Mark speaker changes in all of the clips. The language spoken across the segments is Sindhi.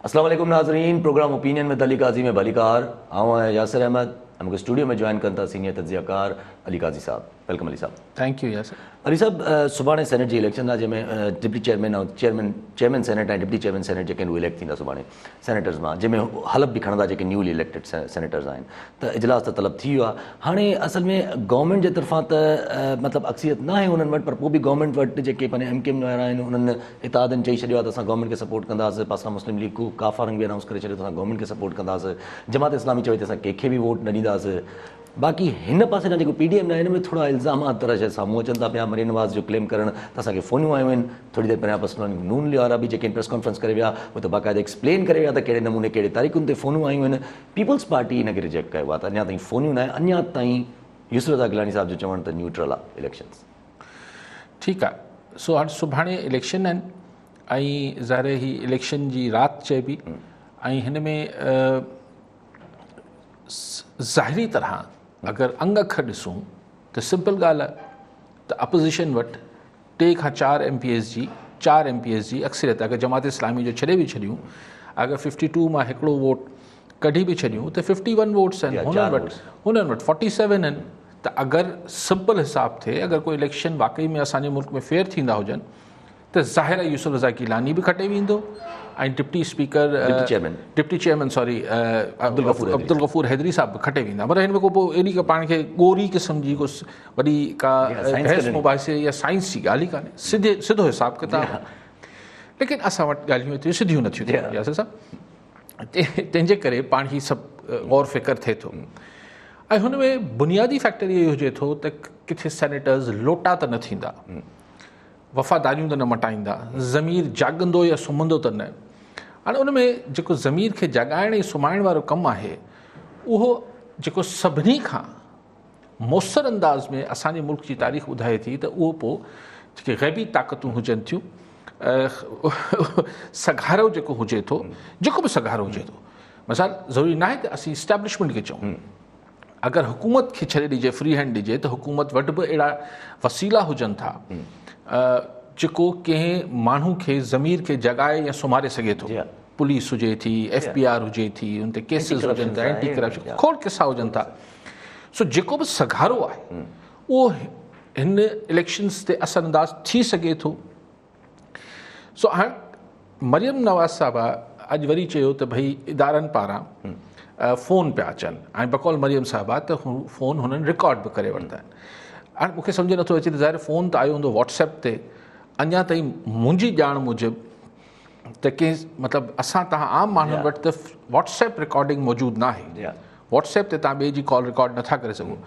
Speaker 1: اسلام عليڪم ناظرين programme opinion with Ali Qazi ۾ ڀليڪار آئون آهيان ياسر احمد ۽ مونکي اسٽوڊيو ۾ جوائن ڪن ٿا سينيئر تجزيه ڪار علي قاضي صاحب welcome Ali صاحب thank you
Speaker 2: Yasir
Speaker 1: Ali صاحب سڀاڻي سينيٽ جي اليڪشن آهي جنهن ۾ deputy chairman ۽ chairman chairman senate ۽ deputy chairman senate جيڪي آهن اهي اليڪٽ ٿيندا سڀاڻي سينيٽرز مان جنهن ۾ حلف به کڻندا جيڪي نيولي اليڪٽيڊ سينيٽرز آهن ته اجلاس ته طلب ٿي ويو آهي هاڻي اصل ۾ گورنمينٽ جي طرفان ته مطلب اڪثريت ناهي انهن وٽ پر پوء به گورنمينٽ وٽ جيڪي پنهنجي ايم ڪيو ايم وارا آهن انهن اتحادن چئي ڇڏيو آهي ته اسان گورنمينٽ کي سپورٽ ڪنداسين پاڪستان مسلم ليگ ڪاف وارن به انائونس ڪري ڇڏيو ته اسان گورنمينٽ کي سپورٽ ڪنداسين جماعت اسلامي چوي ته اسان ڪنهن کي به ووٽ نه ڏينداسين باقي هن پاسي ڏانهن جيڪو پي ڊي ايم آهي ان ۾ ٿورا الزامات طرح شايد سامهون اچن ٿا پيا مريم نواز جو ڪليم ڪرڻ ته اسان کي فونيون آيون آهن ٿوري دير پهريان پسند نون ليگ وارا به جيڪي پريس ڪانفرنس ڪري ويا اهي ته باقاعده ايڪسپلين ڪري ويا ته ڪهڙي نموني ڪهڙي تاريخن تي فونون آيون آهن پيپلز پارٽي ان کي ريجيڪٽ ڪيو آهي ته اڃا تائين فونيون نه آهن اڃا تائين يوسف رضا گيلاني صاحب جو چوڻ ته نيوٽرل آهي اليڪشنز
Speaker 2: ٺيڪ آهي سو هاڻي سڀاڻي اليڪشن آهن ۽ ظاهر هي اليڪشن جي رات چئبي ۽ هن ۾ ظاهري طرح اگر انگ اکر ڏسون ته سمپل ڳالهه آهي ته اپوزيشن وٽ ٽي کان چار ايم پي ايس جي چار ايم پي ايس جي اڪثريت اگر جماعت اسلامي جو ڇڏي به ڇڏيون اگر ففٽي ٽو مان هڪڙو ووٽ ڪڍي به ڇڏيون ته ففٽي ون ووٽس آهن هنن وٽ هنن وٽ فورٽي سيون آهن ته اگر سمپل حساب ٿئي اگر ڪو اليڪشن واقعي ۾ اسانجي ملڪ ۾ فيئر ٿيندا هجن ته ظاهر آهي يوسف رضا گيلاني به کٽي ويندو ۽ deputy speaker deputy chairman sorry Abdul Ghafoor Haideri صاحب به کٽي ويندا پر هن ۾ ڪو پوء ايڏي ڪا پاڻ کي ڳوري قسم جي ڪو وڏي ڪا بحث مباحثي يا سائنس جي ڳالهه ئي ڪانهي سڌي سڌو حساب ڪتاب ليڪن اسان وٽ ڳالهيون ايتريون سڌيون نٿيون ٿين ياسر صاحب تنهن جي ڪري پاڻ هي سڀ غور فڪر ٿئي ٿو ۽ هن ۾ بنيادي فيڪٽر اهو هجي ٿو ته ڪٿي سينيٽرز لوٽا ته نه ٿيندا وفاداريون ته نه مٽائيندا، ضمير جاڳندو يا سمهندو ته نه. هاڻي ان ۾ جيڪو ضمير کي جاڳائڻ ۽ سمهائڻ وارو ڪم آهي، اهو جيڪو سڀني کان موثر انداز ۾ اسان جي ملڪ جي تاريخ ٻڌائي ٿي ته اهو پوء جيڪي غيبي طاقتون هجن ٿيون، سگهارو جيڪو هجي ٿو، جيڪو به سگهارو هجي ٿو، مثال ضروري ناهي ته اسين اسٽيبلشمينٽ کي چئون. اگر حڪومت کي ڇڏي ڏجي فري هينڊ ڏجي ته حڪومت وٽ به اهڙا وسيلا هجن ٿا جيڪو ڪنهن ماڻهو کي ضمير کي جڳائي يا سمهاري سگهي ٿو پوليس هجي ٿي ايف بي آر هجي ٿي ان تي ڪيسز هجن ٿا اينٽي ڪرپشن کوڙ قصا هجن ٿا سو جيڪو به سگهارو آهي اهو هن اليڪشنز تي اثر انداز ٿي سگهي ٿو سو هاڻ مريم نواز صاحبه اڄ وري چيو ته ڀئي ادارن پاران فون پيا اچن ۽ بقول مريم صاحبه ته فون هنن رڪارڊ به ڪري ورتا آهن هاڻ مونکي سمجھ نٿو اچي ته ظاهر فون ته آيو هوندو واٽس ايپ تي اڃا تائين منهنجي ڄاڻ موجب ته ڪنهن مطلب اسان تهان عام ماڻهن وٽ ته واٽس ايپ رڪارڊنگ موجود نه آهي واٽس ايپ تي تان ٻئي جي ڪال رڪارڊ نٿا ڪري سگهو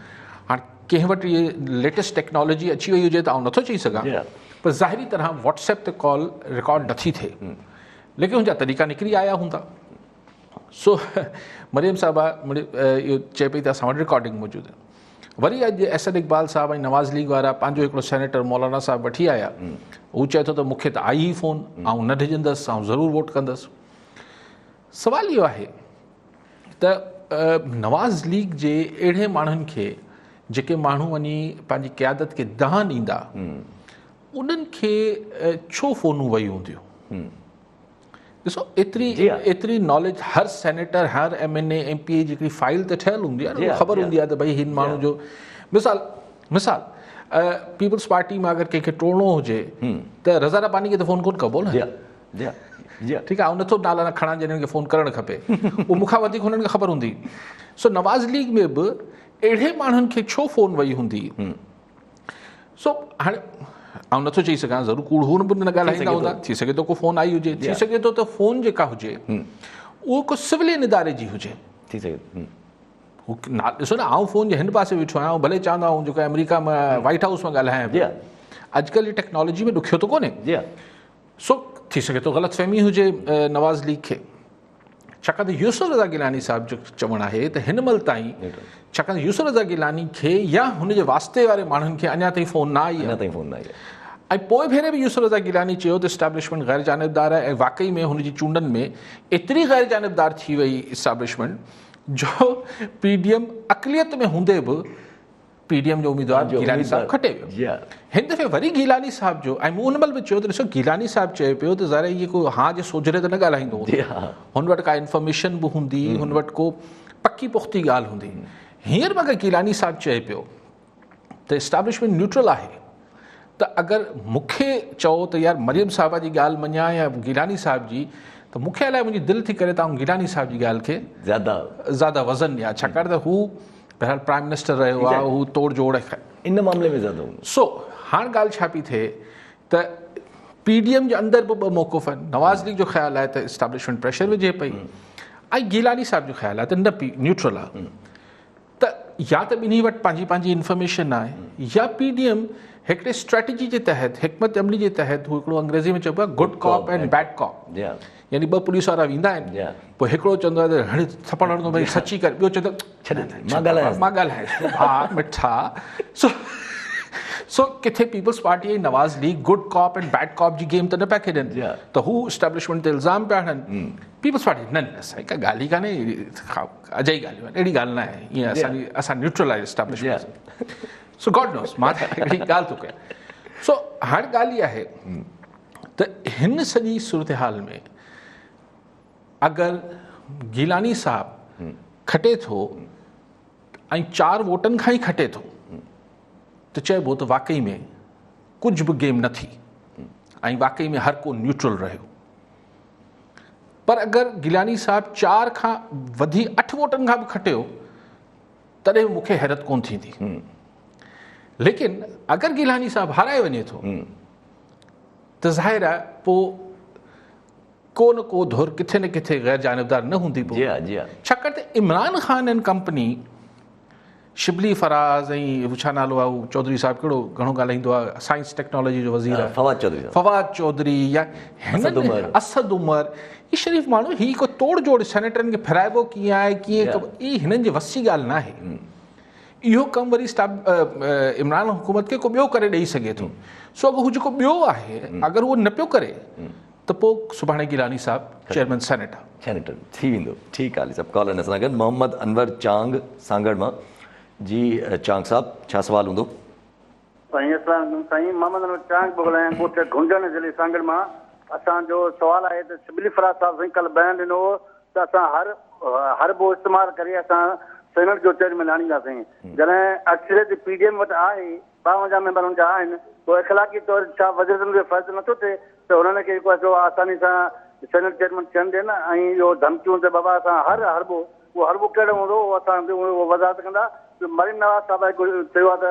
Speaker 2: هاڻ ڪنهن وٽ اهي ليٽيسٽ ٽيڪنالاجي اچي وئي هجي ته آئون نٿو چئي سگهان پر ظاهري طرح واٽس ايپ تي ڪال رڪارڊ نٿي ٿئي ليڪن ان جا طريقا نڪري آيا هوندا سو مريم صاحبه اهو چئي پئي ته اسان وٽ رڪارڊنگ موجود آهي وري اڄ احسن اقبال صاحب ۽ نواز ليگ وارا پنهنجو هڪڙو سينيٽر مولانا صاحب وٺي آيا هو چئي ٿو ته مون کي ته آئي ئي فون آئون نه ڊڄندس آئون ضرور ووٽ ڪندس سوال اهو آهي ته نواز ليگ جي اهڙي ماڻهن کي جيڪي ماڻهو وڃي پنهنجي قيادت کي دانهن ڏيندا انهن کي ڇو فونون ويون هونديون ڏسو ايتري ايتري ناليج هر سينيٽر هر M N A M P A جي هڪڙي فائل ته ٺهيل هوندي آهي نه خبر هوندي آهي ته ڀئي هن ماڻهو جو مثال مثال پيپلز پارٽي مان اگر ڪنهن کي ٽوڙڻو هجي ته رضا رباني کي ته فون ڪونه ڪبو نه جي جي ٺيڪ آهي آئون نٿو نالا نه کڻان جنهن کي فون ڪرڻ کپي اهو مون کان وڌيڪ هنن کي خبر هوندي سو نواز ليگ ۾ به اهڙي ماڻهن کي ڇو فون وئي هوندي سو هاڻي آئون نٿو چئي سگهان ضرور ڪوڙ هو به نه ڳالهائيندا هوندا ٿي سگهي ٿو ڪو فون آئي هجي ٿي سگهي ٿو ته فون جيڪا هجي اهو ڪو سولين اداري جي هجي
Speaker 1: ٿي سگهي
Speaker 2: هو ڏسو نه آئون فون جي هن پاسي ويٺو آهيان ڀلي چوندو آئون جيڪو آمريڪا ۾ وائٽ هائوس ۾ ڳالهايان پيو اڄڪلهه جي ٽيڪنالاجي ۾ ڏکيو ته ڪونهي جي سو ٿي سگهي ٿو غلط فهمي هجي نواز ليگ کي ڇاڪاڻ ته يوسف رضا گيلاني صاحب جو چوڻ آهي ته هن مهل تائين ڇاڪاڻ ته يوسف رضا گيلاني کي يا هن جي واسطي واري ماڻهن کي اڃا تائين فون نه آئي اڃا تائين فون نه آئي ۽ پوء ڀيري به يوسف رضا گيلاني چيو ته اسٽيبلشمينٽ غير جانبدار آهي ۽ واقعي ۾ هن جي چونڊن ۾ ايتري غير جانبدار ٿي وئي اسٽيبلشمينٽ جو پي ڊي ايم اقليت ۾ هوندي به پي ڊي ايم جو اميدوار گيلاني صاحب کٽي ويو. هن دفعي وري گيلاني صاحب جو ۽ مون ان مهل به چيو ته ڏسو گيلاني صاحب چئي پيو ته ظاهر آهي ڪو هان جي سوجهري ته نه ڳالهائيندو هوندو، هن وٽ ڪا انفارميشن به هوندي، هن وٽ ڪو پڪي پختي ڳالهه هوندي. هينئر به اگر گيلاني صاحب چئي پيو ته اسٽيبلشمينٽ نيوٽرل آهي ته اگر مون کي چئو ته يار مريم صاحبه جي ڳالهه مڃان يا گيلاني صاحب جي ته مون کي الائي منهنجي دل ٿي ڪري ته آئون گيلاني صاحب جي ڳالهه کي زياده وزن ڏيان ڇاڪاڻ ته هو بهرحال پرائم منسٽر رهيو آهي، هو توڙ جوڙ
Speaker 1: ان معاملي ۾ زياده هوندو.
Speaker 2: سو هاڻ ڳالهه ڇا پئي ٿئي ته پي ڊي ايم جي اندر به ٻه موقف آهن. نواز ليگ جو خيال آهي ته اسٽيبلشمينٽ پريشر وجهي پئي ۽ گيلاني صاحب جو خيال آهي ته نه پي نيوٽرل آهي. ته يا ته ٻنهي وٽ پنهنجي پنهنجي انفارميشن آهي يا پي ڊي ايم هڪڙي اسٽريٽجي جي تحت حڪمت عملي جي تحت هو هڪڙو انگريزي ۾ چئبو آهي good cop and bad cop, يعني ٻه پوليس وارا ويندا آهن پوء هڪڙو چوندو آهي ته هڻي ٿپڙ هڻندو ڀئي سچي ڪر، ٻيو چوندو
Speaker 1: ڇڏ مان ڳالهايان
Speaker 2: مان ڳالهايان ها مٺا. سو سو ڪٿي peoples party ۽ Nawaz league good cop and bad cop جي گيم ته نه پيا کيڏن ته هو اسٽيبلشمينٽ تي الزام پيا هڻن پيپلز پارٽي نه نه سائين ڪا ڳالهه ئي ڪانهي، اجائي ڳالهيون آهن، اهڙي ڳالهه نه آهي، ائين اسان جي اسان نيوٽرل آهيون اسٽيبلشمينٽ سو گاڊ نوز مان ته اهڙي ڳالهه ٿو ڪيان. سو هاڻي ڳالهه اها آهي ته هن سڄي صورتحال ۾ اگر گيلاني صاحب کٽي ٿو ۽ 4 ووٽن کان ئي کٽي ٿو ته چئبو ته واقعي ۾ ڪجهه به گيم نه ٿي ۽ واقعي ۾ هر ڪو نيوٽرل رهيو. پر اگر گيلاني صاحب 4 کان وڌي 8 ووٽن کان به کٽيو تڏهن به مون کي حيرت ڪونه ٿيندي. ليڪن اگر گيلاني صاحب هارائي وڃي ٿو ته ظاهر آهي پوء ڪو نه ڪو ڌر ڪٿي نه ڪٿي غير جانبدار نه هوندي پوء. ڇاڪاڻ ته عمران خان اينڊ ڪمپني، شبلي فراز ۽ هو ڇا نالو آهي هو چوڌري صاحب ڪهڙو گهڻو ڳالهائيندو آهي سائنس ٽيڪنالاجي جو وزير آهي
Speaker 1: فواد چوڌري صاحب،
Speaker 2: فواد چوڌري يا هنن اسد عمر، هي شريف ماڻهو هي ڪو توڙ جوڙ سينيٽرن کي ڦرائبو ڪيئن آهي ڪيئن هي هنن جي وس جي ڳالهه نه آهي. اهو ڪم وري عمران حڪومت کي ڪو ٻيو ڪري ڏئي سگهي ٿو. سو اگر هو جيڪو ٻيو آهي اگر اهو نه پيو ڪري ته پوء سڀاڻي گيلاني صاحب چيئرمين سينيٽ آ.
Speaker 1: سينيٽر ٿي ويندو. ٺيڪ آ علي صاحب. ڪالر هن سان گڏ محمد انور چانگ سانگهڙ مان. جي چانگ صاحب ڇا سوال هوندو؟
Speaker 3: سائين اسلام عليڪم سائين محمد انور چانگ پيو ڳالهايان ڳوٺ گهنڊڻ ضلعي سانگهڙ مان اسان جو سوال آهي ته شبلي فراز صاحب سائين ڪلهه بيان ڏنو هو ته اسان هر حربو استعمال ڪري اسان سينيٽ جو چيئرمين آڻينداسين جڏهن اڪثريت پي ڊي ايم وٽ آهي 52 ميمبر ان جا آهن، پوء اخلاقي طور ڇا وزيراعظم جو فرض نٿو ٿئي ته هنن کي جيڪو آهي سو آساني سان سينيٽ چيئرمين ٿيڻ ڏين ۽ اهو ڌمڪيون ته بابا اسان هر حربو، اهو حربو ڪهڙو هوندو اهو اسان تي اهو وضاحت ڪندا جو مريم نواز صاحبه هڪ چيو آهي ته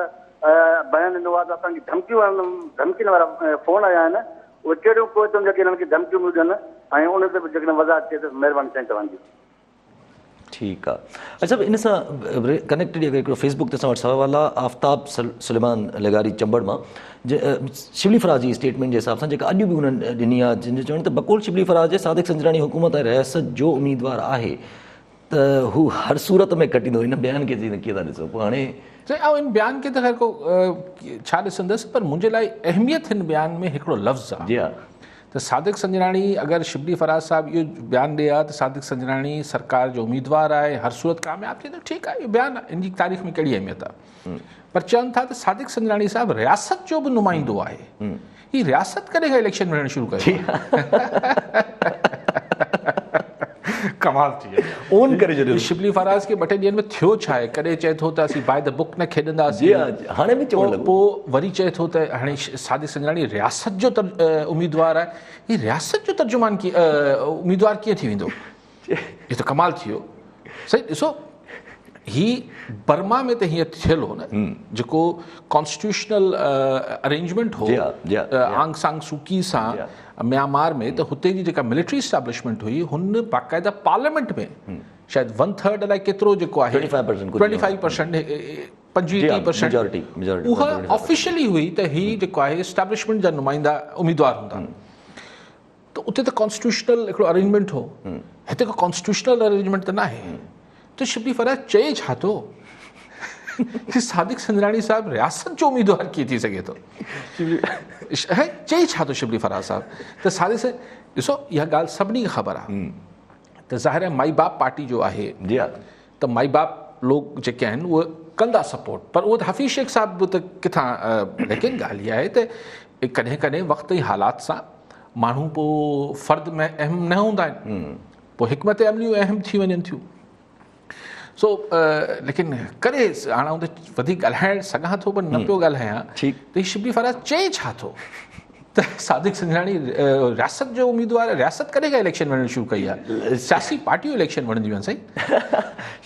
Speaker 3: بيان ڏنو آهي ته اسان کي ڌمڪيون آهن ڌمڪين وارا فون آيا آهن اهي ڪهڙيون قوتون جيڪي هنن کي ڌمڪيون پيون ڏين ۽ ان تي به جيڪڏهن وضاحت ٿئي ته مهرباني سائين توهان جي.
Speaker 1: ٺيڪ آ اچھا ان سان ڪنيڪٽيڊ اگر هڪڙو فيس بڪ تي اسان وٽ سوال آ آفتاب سليمان لغاري چمبڙ مان شبلي فراز جي اسٽيٽمينٽ جي حساب سان جيڪا اڄ به انهن ڏني آ جن جو چوڻ ته بقول شبلي فراز جي صادق سنجراڻي حڪومت ۽ رياست جو اميدوار آهي ته هو هر صورت ۾ کٽيندو ان بيان کي ڪيئن ٿا ڏسو پوء هاڻي
Speaker 2: سائين آئون ان بيان کي ته خير ڪو ڇا ڏسندس پر منهنجي لاء اهميت هن بيان ۾ هڪڙو لفظ آ
Speaker 1: جي ها
Speaker 2: ته صادق سنجراڻي اگر شبلي فراز صاحب اهو بيان ڏئي ها ته صادق سنجراڻي سرڪار جو اميدوار آهي هر صورت ڪامياب ٿيندو ٺيڪ آهي اهو بيان آهي ان جي تاريخ ۾ ڪهڙي اهميت آهي پر چون ٿا ته صادق سنجراڻي صاحب رياست جو به نمائندو آهي هي رياست ڪڏهن کان اليڪشن وڙهڻ شروع ڪيو ڪمال ٿي ويو
Speaker 1: اون ڪري ڇڏيو
Speaker 2: شبلي فراز کي ٻه ٽي ڏينهن ۾ ٿيو ڇا آهي ڪڏهن چئي ٿو ته اسين باء the book نه کيڏنداسين
Speaker 1: جي ها هاڻي به چوڻ لڳو
Speaker 2: پوء وري چئي ٿو ته هاڻي صادق سنجراڻي رياست جو اميدوار آهي هي رياست جو ترجمان ڪي اميدوار ڪيئن ٿي ويندو هي ته ڪمال ٿي ويو صحيح ڏسو هي برما ۾ ته هيئن ٿيل هو نه جيڪو ڪانسٽيٽيوشنل ارينجمينٽ هو آنگ سانگ سوڪي سان ميانمار ۾ ته هتي جي جيڪا ملٽري اسٽيبلشمينٽ هئي هن باقاعده پارليامينٽ ۾ شايد ون ٿرڊ الائي ڪيترو جيڪو آهي 25% 25 30% اها آفيشلي هئي ته هي جيڪو آهي اسٽيبلشمينٽ جا نمائندا اميدوار هوندا ته اتي ته ڪانسٽيٽيوشنل هڪڙو ارينجمينٽ هو هتي ڪو ڪانسٽيٽيوشنل ارينجمينٽ ته ناهي ته شبلي فراز چئي ڇا ٿو هي صادق سنجراڻي صاحب رياست جو اميدوار ڪيئن ٿي سگهي ٿو چئي ڇا ٿو شبلي فراز صاحب ته صادق ڏسو اها ڳالهه سڀني کي خبر آهي ته ظاهر آهي مائي باپ پارٽي جو آهي
Speaker 1: جي
Speaker 2: ته مائي باپ لوگ جيڪي آهن اهي ڪندا سپورٽ پر اهو ته حفيظ شيخ صاحب به ته ڪٿان ليڪن ڳالهه اها آهي ته ڪڏهن ڪڏهن وقت ۽ حالات سان ماڻهو پوء فرد ۾ اهم نه هوندا آهن پوء حڪمت عمليون اهم ٿي وڃن ٿيون سو ليڪن ڪري هاڻ آئون ته وڌيڪ ڳالهائڻ سگهان ٿو پر نه پيو ڳالهايان ته هي شبلي فراز چئي ڇا ٿو ته صادق سنجراڻي رياست جو اميدوار رياست ڪڏهن کان اليڪشن وڙهڻ شروع ڪئي آهي سياسي پارٽيون اليڪشن وڙهنديون آهن سائين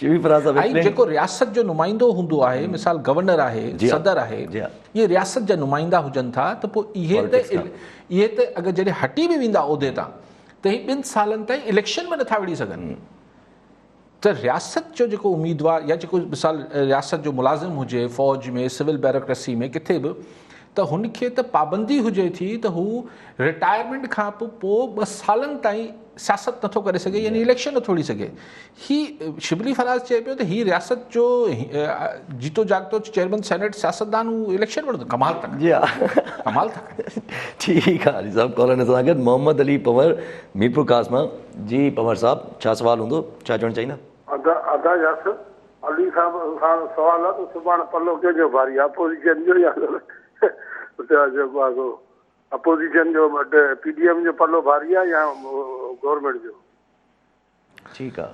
Speaker 1: شبلي فراز صاحب
Speaker 2: ۽ جيڪو رياست جو نمائندو هوندو آهي مثال گورنر آهي صدر آهي اهي رياست جا نمائندا هجن ٿا ته پوء اهي ته اهي ته اگر جڏهن هٽي به ويندا عهدي تان ته هي ٻن سالن تائين اليڪشن ۾ نٿا وڙهي سگهن ته رياست جو جيڪو اميدوار يا جيڪو مثال رياست جو ملازم هجي فوج ۾ سول بيروڪريسي ۾ ڪٿي به ته هن کي ته پابندي هجي ٿي ته هو رٽائرمينٽ کان پوء 2 سالن تائين سياست نٿو ڪري سگهي يعني اليڪشن نٿو وڙهي سگهي. هي شبلي فراز چئي پيو ته هي رياست جو جيتو جاڳتو چيئرمين سينيٽ سياستدان هو اليڪشن وڙهندو ڪمال ٿا ڪن ڪمال ٿا ڪن.
Speaker 1: ٺيڪ آ علي صاحب ڪالر سان گڏ محمد علي پنور ميرپورخاص مان جي پنور صاحب ڇا سوال هوندو ڇا چوڻ چاهيندا.
Speaker 4: ادا ادا ياسر علي صاحب کان سوال آ ته سڀاڻ پلو ڪنهن جو ڀاري اپوزيشن جو يا جيڪو آ سو اپوزيشن جو پي ڊي ايم جو پلو ڀاري آ يا گورنمينٽ جو.
Speaker 1: ٺيڪ آ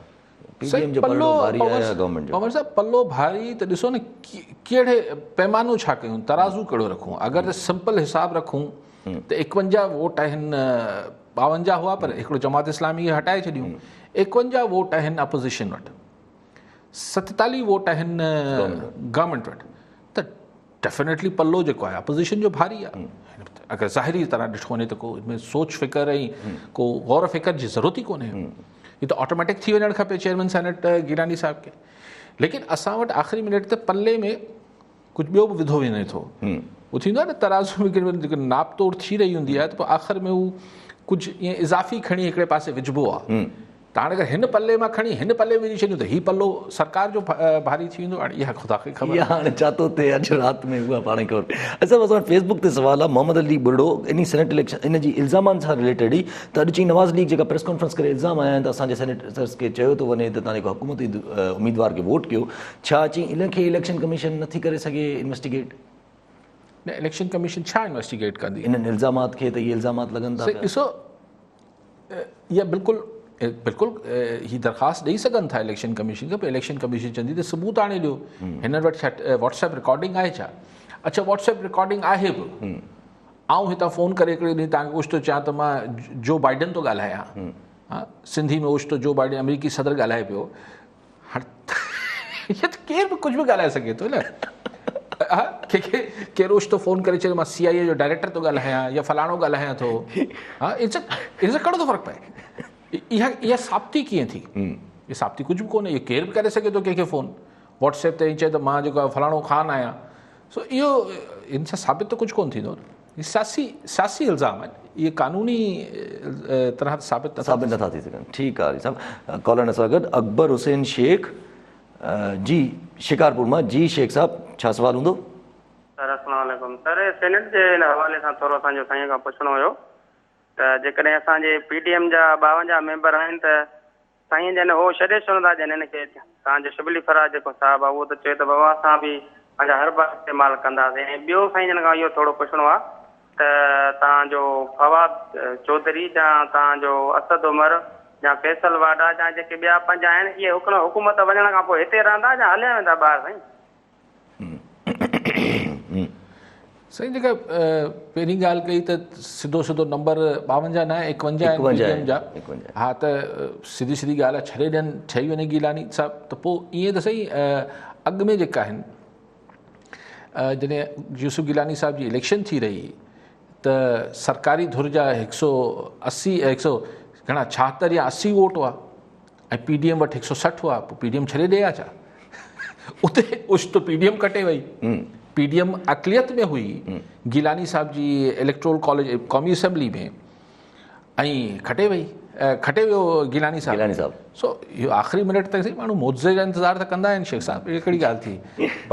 Speaker 1: پي ڊي ايم جو پلو ڀاري آ يا گورنمينٽ جو.
Speaker 2: پنور صاحب پلو ڀاري ته ڏسو نه ڪهڙي پيمانو ڇا ڪيون ترازو ڪهڙو رکون اگر ته سمپل حساب رکون ته 51 ووٽ آهن 52 هئا پر هڪڙو جماعت اسلامي کي هٽائي ڇڏيون 51 ووٽ آهن اپوزيشن وٽ 47 ووٽ آهن گورنمينٽ وٽ ته ڊيفينيٽلي پلو جيڪو آهي اپوزيشن جو ڀاري آهي اگر ظاهري طرح ڏٺو وڃي ته ڪو ان ۾ سوچ فڪر ۽ ڪو غور فڪر جي ضرورت ئي ڪونهي هي ته آٽوميٽڪ ٿي وڃڻ کپي چيئرمين سينيٽ گيلاني صاحب کي ليڪن اسان وٽ آخري منٽ تي پلي ۾ ڪجهه ٻيو به وڌو وڃي ٿو اهو ٿيندو آهي نه ترازو ۾ جيڪو ناپ توڙ ٿي رهي هوندي آهي ته پوء آخر ۾ هو ڪجهه ائين اضافي کڻي هڪڙي پاسي وجهبو آهي ته هاڻي اگر هن پلي مان کڻي هن پلي ۾ وجهي ڇڏيون ته هي پلو سرڪار جو ڀاري ٿي ويندو هاڻي اها خدا کي خبر.
Speaker 1: اها هاڻي ڇا ٿو ٿئي اڄ رات ۾ اها پاڻ کي خبر پئي. اچا اسان وٽ فيس بڪ تي سوال آهي محمد علي ٻرڙو انهي سينيٽ اليڪشن ان جي الزامن سان رليٽيڊ ئي ته اڄ چئي نواز ليگ جيڪا پريس ڪانفرنس ڪري الزام هنيا آهن ته اسان جي سينيٽرز کي چيو ٿو وڃي ته توهان جيڪو حڪومتي اميدوار کي ووٽ ڪيو ڇا چئي ان کي اليڪشن ڪميشن نٿي ڪري سگهي انويسٽيگيٽ؟
Speaker 2: نه اليڪشن ڪميشن ڇا انويسٽيگيٽ ڪندي؟
Speaker 1: انهن الزامات کي ته اهي الزامات لڳن ٿا پيا.
Speaker 2: ڏسو اها بلڪل بلڪل هي درخواست ڏئي سگهن ٿا اليڪشن ڪميشن کي پر اليڪشن ڪميشن چوندي ته ثبوت آڻي ڏيو هنن وٽ ڇا واٽس ايپ رڪارڊنگ آهي ڇا اڇا واٽس ايپ رڪارڊنگ آهي به آئون هتان فون ڪري هڪڙي ڏينهن تان کي اوچتو چيان ته مان جو بائيڊن ٿو ڳالهايان ها سنڌي ۾ اوچتو جو بائيڊن آمريڪي صدر ڳالهائي پيو هاڻ ته ڪير به ڪجهه به ڳالهائي سگهي ٿو نه ها ڪنهن کي ڪير اوچتو فون ڪري چئي مان سي آء اي جو ڊائريڪٽر ٿو ڳالهايان يا فلاڻو ڳالهايان ٿو ها ان سان ان سان ڪهڙو ٿو فرق پئي اها اها ثابتي ڪيئن ٿي اها ثابتي ڪجهه به ڪونهي اهو ڪير به ڪري سگهي ٿو ڪنهن کي فون واٽس ايپ تي چئي ته مان جيڪو فلاڻو خان آهيان سو اهو ان سان ثابت ته ڪجهه ڪونه ٿيندو هي سياسي سياسي الزام آهن اهي قانوني طرح ثابت
Speaker 1: نٿا ثابت نٿا ٿي سگهن. ٺيڪ آ علي صاحب ڪالر سان گڏ اڪبر حسين شيخ جي شڪارپور مان جي شيخ صاحب ڇا سوال هوندو.
Speaker 5: سر السلام عليڪم سر سينيٽ جي ان حوالي سان ٿورو اسان جو سائين کان پڇڻو هيو ته جيڪڏهن اسان جي پي ڊي ايم جا 52 ميمبر آهن ته سائين جن هو ڇڏي ڇو نٿا ڏين هن کي توهان جو شبلي فراز جيڪو صاحب آهي اهو ته چوي ته بابا اسان به پنهنجا حربا استعمال ڪنداسين ۽ ٻيو سائين جن کان اهو ٿورو پڇڻو آهي ته توهان جو فواد چوڌري يا توهان جو اسد عمر يا فيصل واڊا يا جيڪي ٻيا پنج آهن اهي حڪومت وڃڻ کان پوء هتي رهندا يا هليا ويندا ٻاهر سائين.
Speaker 2: سائين جيڪا پهرين ڳالهه ڪئي ته سڌو سڌو نمبر 52 نه آهي 51 آهن پي ڊي ايم جا ها ته سڌي سڌي ڳالهه آهي ڇڏي ڏين ٺهي وڃي گيلاني صاحب ته پوء ائين ته سائين اڳ ۾ جيڪا آهن جڏهن يوسف گيلاني صاحب جي اليڪشن ٿي رهي ته سرڪاري ڌر جا هڪ سو اسي هڪ سو گهڻا 76 يا 80 ووٽ هئا ۽ پي ڊي ايم وٽ 160 هئا پوء پي ڊي ايم ڇڏي ڏئي ها ڇا اتي اوچتو پي ڊي ايم ڪٽي وئي پي ڊي ايم اقليت ۾ هئي گيلاني صاحب جي اليڪٽرول ڪاليج قومي اسيمبلي ۾ ۽ کٽي وئي کٽي ويو گيلاني صاحب گيلاني صاحب سو اهو آخري منٽ تائين سائين ماڻهو معجزي جا انتظار ته ڪندا آهن شيخ صاحب اهڙي ڪهڙي ڳالهه ٿي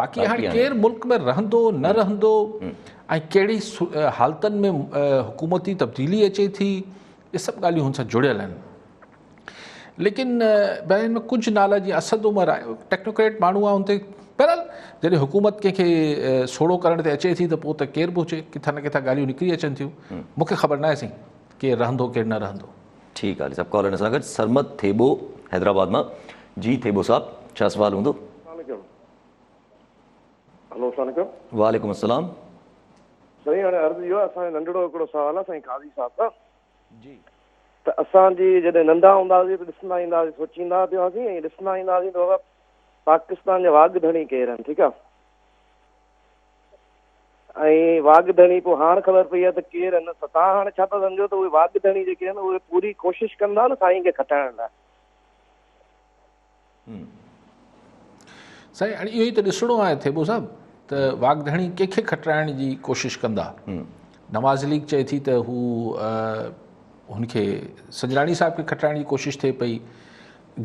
Speaker 2: باقي هاڻي ڪير ملڪ ۾ رهندو نه رهندو ۽ ڪهڙي حالتن ۾ حڪومتي تبديلي اچي ٿي اهي سڀ ڳالهيون هن سان جڙيل آهن ليڪن بهرحال ۾ ڪجهه نالا جيئن اسد عمر آهي ٽيڪنوڪريٽ ماڻهو آهي ان تي بهرحال جڏهن حڪومت ڪنهن کي سوڙهو ڪرڻ تي اچي ٿي ته پوء ته ڪير به هجي ڪٿان نه ڪٿان ڳالهيون نڪري اچن ٿيون. مون کي خبر ناهي سائين ڪير رهندو ڪير نه رهندو.
Speaker 1: ٺيڪ آ علي صاحب ڪالر سان گڏ سرمد ٿيٻو حيدرآباد مان جي ٿيٻو صاحب ڇا سوال هوندو.
Speaker 4: السلام عليڪم هلو السلام عليڪم.
Speaker 1: وعليڪم السلام.
Speaker 4: سائين هاڻي عرض اهو آهي اسان جو ننڍڙو هڪڙو سوال آهي سائين قاضي صاحب سان
Speaker 1: جي.
Speaker 4: ته اسان جي جڏهن ننڍا هوندا هئاسين ته ڏسندا ايندا هئاسين سوچيندا به هئاسين ۽ ڏسندا ايندا هئاسين ته بابا پاڪستان جا واڳ ڌڻي ڪير آهن ٺيڪ آهي ۽ واڳ ڌڻي پوء هاڻ خبر پئي آهي ته ڪير آهن ته توهان هاڻي ڇا ٿا سمجهو ته اهي واڳ ڌڻي جيڪي آهن اهي پوري ڪوشش ڪندا نه سائين کي کٽائڻ لاء.
Speaker 2: سائين هاڻي اهو ئي ته ڏسڻو آهي ٿيٻو صاحب ته واڳ ڌڻي ڪنهن کي کٽرائڻ جي ڪوشش ڪندا. نواز ليگ چئي ٿي ته هو هن کي سنجراڻي صاحب کي کٽرائڻ جي ڪوشش ٿئي پئي.